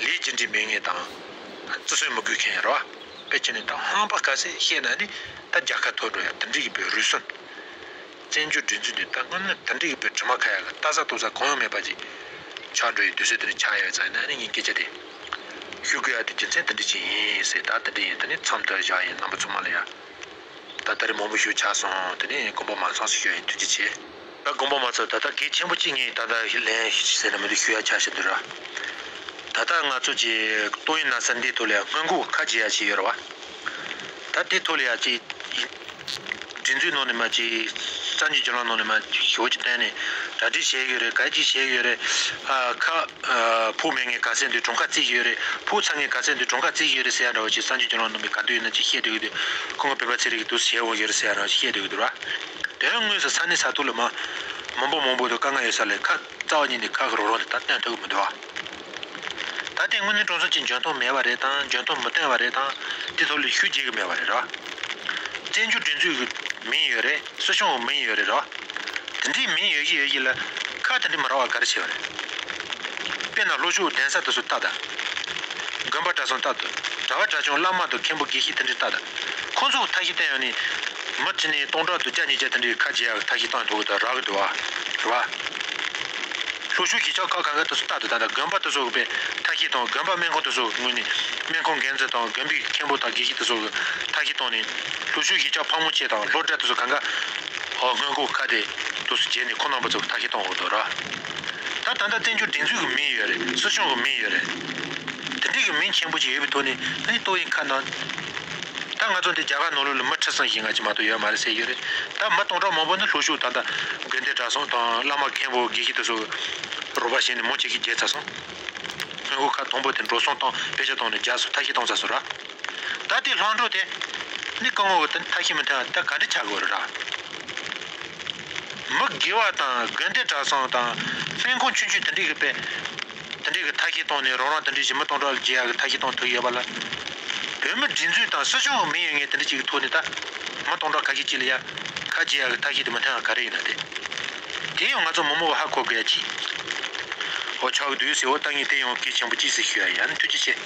ལས་རྒྱུ་འབྲས་མེད་མཁན་དང་བརྩི་སྲུང་མི་དགོས་མཁན་ཡོད་རེད་བ། དཔེ་བྱས་ནས་ད་ཧམ་པ་ག་ཚད་བཤད་ན་ནི་ད་རྒྱལ་ཁ་ཐོབ་འགྲོ་ཡ་དེ་འདྲ་གི་པའི་རུལ་སུངས། བཙན་བྱོལ་སྒྲིག་འཛུགས་འདི་ད་སྔོན་ནས་དེ་འདྲ་གི་པའི་དྲི་མ་ཁ་ཡ་གི་ལྟ་ས་ལྟོ་ས་གང་ཡང་མེད་པ་ཅིག་ཆགས་འགྲོ་ཡི་དུས་ཚོད་དེ་འདྲ་ཆགས་ཡོད་ཙང་ཡིན་ན་ནི་ངའི་སྐད་ཆ་དེ་ཞུ་དགོས་ཡ་དེ་རྒྱུ་མཚན་དེ་འདྲ་ཅིག་ཡིན་ཟེར་ད་དེ་འདྲ་ཡིན་དེ་ནི་མཚམས་དེར་བཞག་ཡིན་རྣམ་པ་ཚང་མ་ལ་ཡ། ད་ད་རེས་མང་པོ་ཞུ་ཆགས་སོང་དེ་ནི་དགོངས་པ་མ་ཚོམས་སུ་ཞུ་ཡ་ཡིན། ཐུགས་རྗེ་ཆེ། ད་དགོངས་པ་མ་ཚོམས། ད་ལྟ་གལ་ཆེན་པོ་གཅིག་ངས་ད་ལྟ་ལན་ཞིག་ཟེར་ན་མི་འདུག་ཞུ་ཡ་ཆ་ཞིག་འདུག་ར། ད་ལྟ་ང་ཚོ་གི་ཏོག་དབྱིབས་ན་ཚ་འདིའི་ཐོག་ལ་སྔོན་འགོག་ཁ་འབྱེད་ཡ་ཞིག་ཡོད་ར་བ། ད་དེ་ཐོག་ལ་ཡ་ཅིག་སྒྲིག་འཛུགས་ནང་ནས་མ་ཅིག་གསར་འགྱུར་བརྒྱུད་ལམ་ནང་ནས་མ་ཞེ་པོ་ཅིག་བཏོན་ནས་གྲ་སྒྲིག་བྱས་ཡོད་རེད། ག་ཅིག་བྱས་ཡོད་རེད། ཨ་ཁ་ཨ་ཕོགས་མེད་མཁན་ག་ཚད་འདུག་གྲངས་ཀ་བརྩིས་ཡོད་རེད། ཕོགས་ཚ་མཁན་ག་ཚད་འདུག་གྲངས་ཀ་བརྩིས་ཡོད་རེད་ཟེར་ཡ་འདྲ་བོ་ཅིག་གསར་འགྱུར་བརྒྱུད་ལམ་ནང་མི་ག་དུས་ཡིན་ན་ཅིག་བཤད་བསྡད་ཡོད་དུས་ཁོང་གི་བོད་པ་ཚེ་རིང་གི་དུས་སུ་བྱས་འོང་ཡོད་རེད་ཟེར་ཡ་འདྲ་བོ་ཅིག་བཤད་བསྡད་ཡོད་དུས་ར། དོན་དངོས་སུ་ས་གནས་ས་ཐོག་ལ་མ་མང་པོ་མང་པོ་དང་དཀའ་ངལ་ཡོད་ས་ལ་ཁ་རྩ་བ་ཉིད་ནས་ཁ་གི་རོགས་རོགས་དེ་ད་བཏོན་ཐུབ་ཀྱི་མི་འདུག་བ། ད་ལྟའི་དངོས་གནས་དྲང་གནས་ཀྱི་འཇོན་ཐང་མེད་པ་རེད་དང་འཇོན་ཐང་མི་བཏོན་པ་རེད་དང་དེ་ཐོག་ལ་ཤུགས་རྒྱག་གི་མེད་པ་རེད་ར། བཙན་བྱོལ་སྒྲིག་འཛུགས་ཀྱི་མིང་ཡོད་རེད། སྲིད་གཞུང་གི་མིང་ཡོད་རེད་ར། དེ་འདྲའི་མིང་ཡོད་ཀྱི་ཡོད་ཀྱི་ལ་ཁ་དེ་འདྲ་མི་རག་པ་ག་རེ་བྱས་པ་རེད། དཔེར་ན་ལྷོ་ཕྱོགས་གདན་ས་དེ་ཚོ་ལྟ་དང་། དགོན་པ་གྲྭ་ཚང་ལྟ་དང་། གྲྭ་བ་གྲྭ་ཆུང་བླ་མ་དང་མཁན་པོ་དགེ་བཤེས་དེ་འདྲ་ལྟ་དང་། ཁོང་ཚོ་ཐབས་ཤེས་བསྟན་ཡོང་ནས་མི་གཅིག་ནས་སྟོང་ཕྲག་དང་བརྒྱ་ཉིས་བརྒྱ་དེ་འདྲའི་ཁ་འབྱེད་ཡག་ཐབས་ཤེས་བཏང་ཐུབ་ཀྱི་དང་རག་གི་འདུག་བ། རེད་བ། ལྷོ་ཕྱོགས་གཞིས་ཆགས་ཁག་གང་ག་དེ་ཚོ་ལྟ་དང་ད་ལྟ་དགོན་པ་དེ་ཚོ་གི་དཔེ་ཐབས་ཤེས་དང་དགོན་པ་སྨན་ཁང་དེ་ཚོ་གི་ངོས་ནས་སྨན་ཁང་འགན་འཛིན་དང་དགོན་པའི་མཁན་པོ་དང་དགེ་བཤེས་དེ་ཚོ་གི་ཐབས་ཤེས་བཏང་ནས་ལྷོ་ཕྱོགས་གཞིས་ཆགས་ཕག་མོ་ཆེ་དང་ལྷོ་བྲག་དེ་ཚོ་གང་ག་ཨོ་སྔོན་འགོག་ཁ་དེ་དུས་སུ་བརྗེད་ནས་ཁོང་རྣམ་པ་ཚོ་གི་ཐབས་ཤེས་བཏང་འོག་ཏུ་ར། ད་ད་ལྟ་བཙན་བྱོལ་སྒྲིག་འཛུགས་ཀྱི་མིང་ཡོད་རེད། སྲིད་གཞུང་གི་མིང་ཡོད་རེད། དེ་འདྲའི་གི་མིང་ཆེན་པོ་ཅིག་ཡོད་པའི་ཐོག་ནས་ཨ་ནི་ཏོག་དབྱིབས་ཁ་ནང་། ད་ང་ཚོ་འདི་རྒྱ་གར་ནང་ལོགས་ལ་མི་ཁྲི་སྲིང་ཞིག་ང་ཅིག་མ་གཏོགས་ཡོད་མ་རེད་ཟེར་ཡོད་རེད། ད་མི་སྟོང་ཕྲག་མང་པོ་ནི་ལྷོ་ཕྱོགས་ད་ལྟ་དགོན་སྡེ་གྲྭ་ཚང་དང་བླ་མ་མཁན་པོ་དགེ་བཤེས་དེ་ཚོ་རོགས་པ་བྱས་ནས་མང་ཆེ་གིས་བརྗེད་ཚར་སོང་། སྔོན་འགོག་ཁ་དང་པོ་དེ་འགྲོ་སོང་བཏང་དཔེ་ཆ་བཏང་ནས་བརྒྱབ་སོང་། ཐབས་ཤེས་བཏང་ཚར་སོང་ར། ད་ལྟའི་ལྷག་འཕྲོ་དེ་ནི་སྐུ་ངོ་གི་ཐབས་ཤེས་མི་འཐེན་པ་ད་ག་འདྲ་ཆགས་དགོས་རེད་ར། མི་དགེ་བ་དང་དགོན་སྡེ་གྲྭ་ཚང་དང་སྨན་ཁང་ཆུང་ཆུང་དེ་འདྲའི་གི་དཔེ་དེ་འདྲའི་གི་ཐབས་ཤེས་བཏང་ནས་རང་རང་དེ་འདྲའི་ཞིག་མི་སྟོང་ཕྲག་བརྗེ་ཡག་གི་ཐབས་ཤེས་བཏང་ཐུབ་ཡོད་པ་ལ། བོད་མི་སྒྲིག་འཛུགས་དང་སྲིད་གཞུང་གི་མིང་ཡོད་མཁན་དེ་འདྲ་ཅིག་གི་ཐོག་ནས་ད་མི་སྟོང་ཕྲག་ཁ་ཤས་ཅིག་ལ་ཡ་ཁ་འབྱེད་ཡག་གི་ཐབས་ཤེས་དེ་མི་འཐེན་པ་ག་རེ་ཡིན་ན་དེ། དེ་ཡང་ང་ཚོ་མི་མང་ཧ་གོ་དགོས་ཡ་ཅིག་འོ་ཆགས་ཀྱི་འདུག་ཟེར། འོ་ད་ངས་དེ་ཡང་གལ་ཆེན་པོ་ཅིག་ཟེར་ཞུ་ཡ་ཡིན། ཨ་ནི་ཐུགས་རྗེ་ཆེ།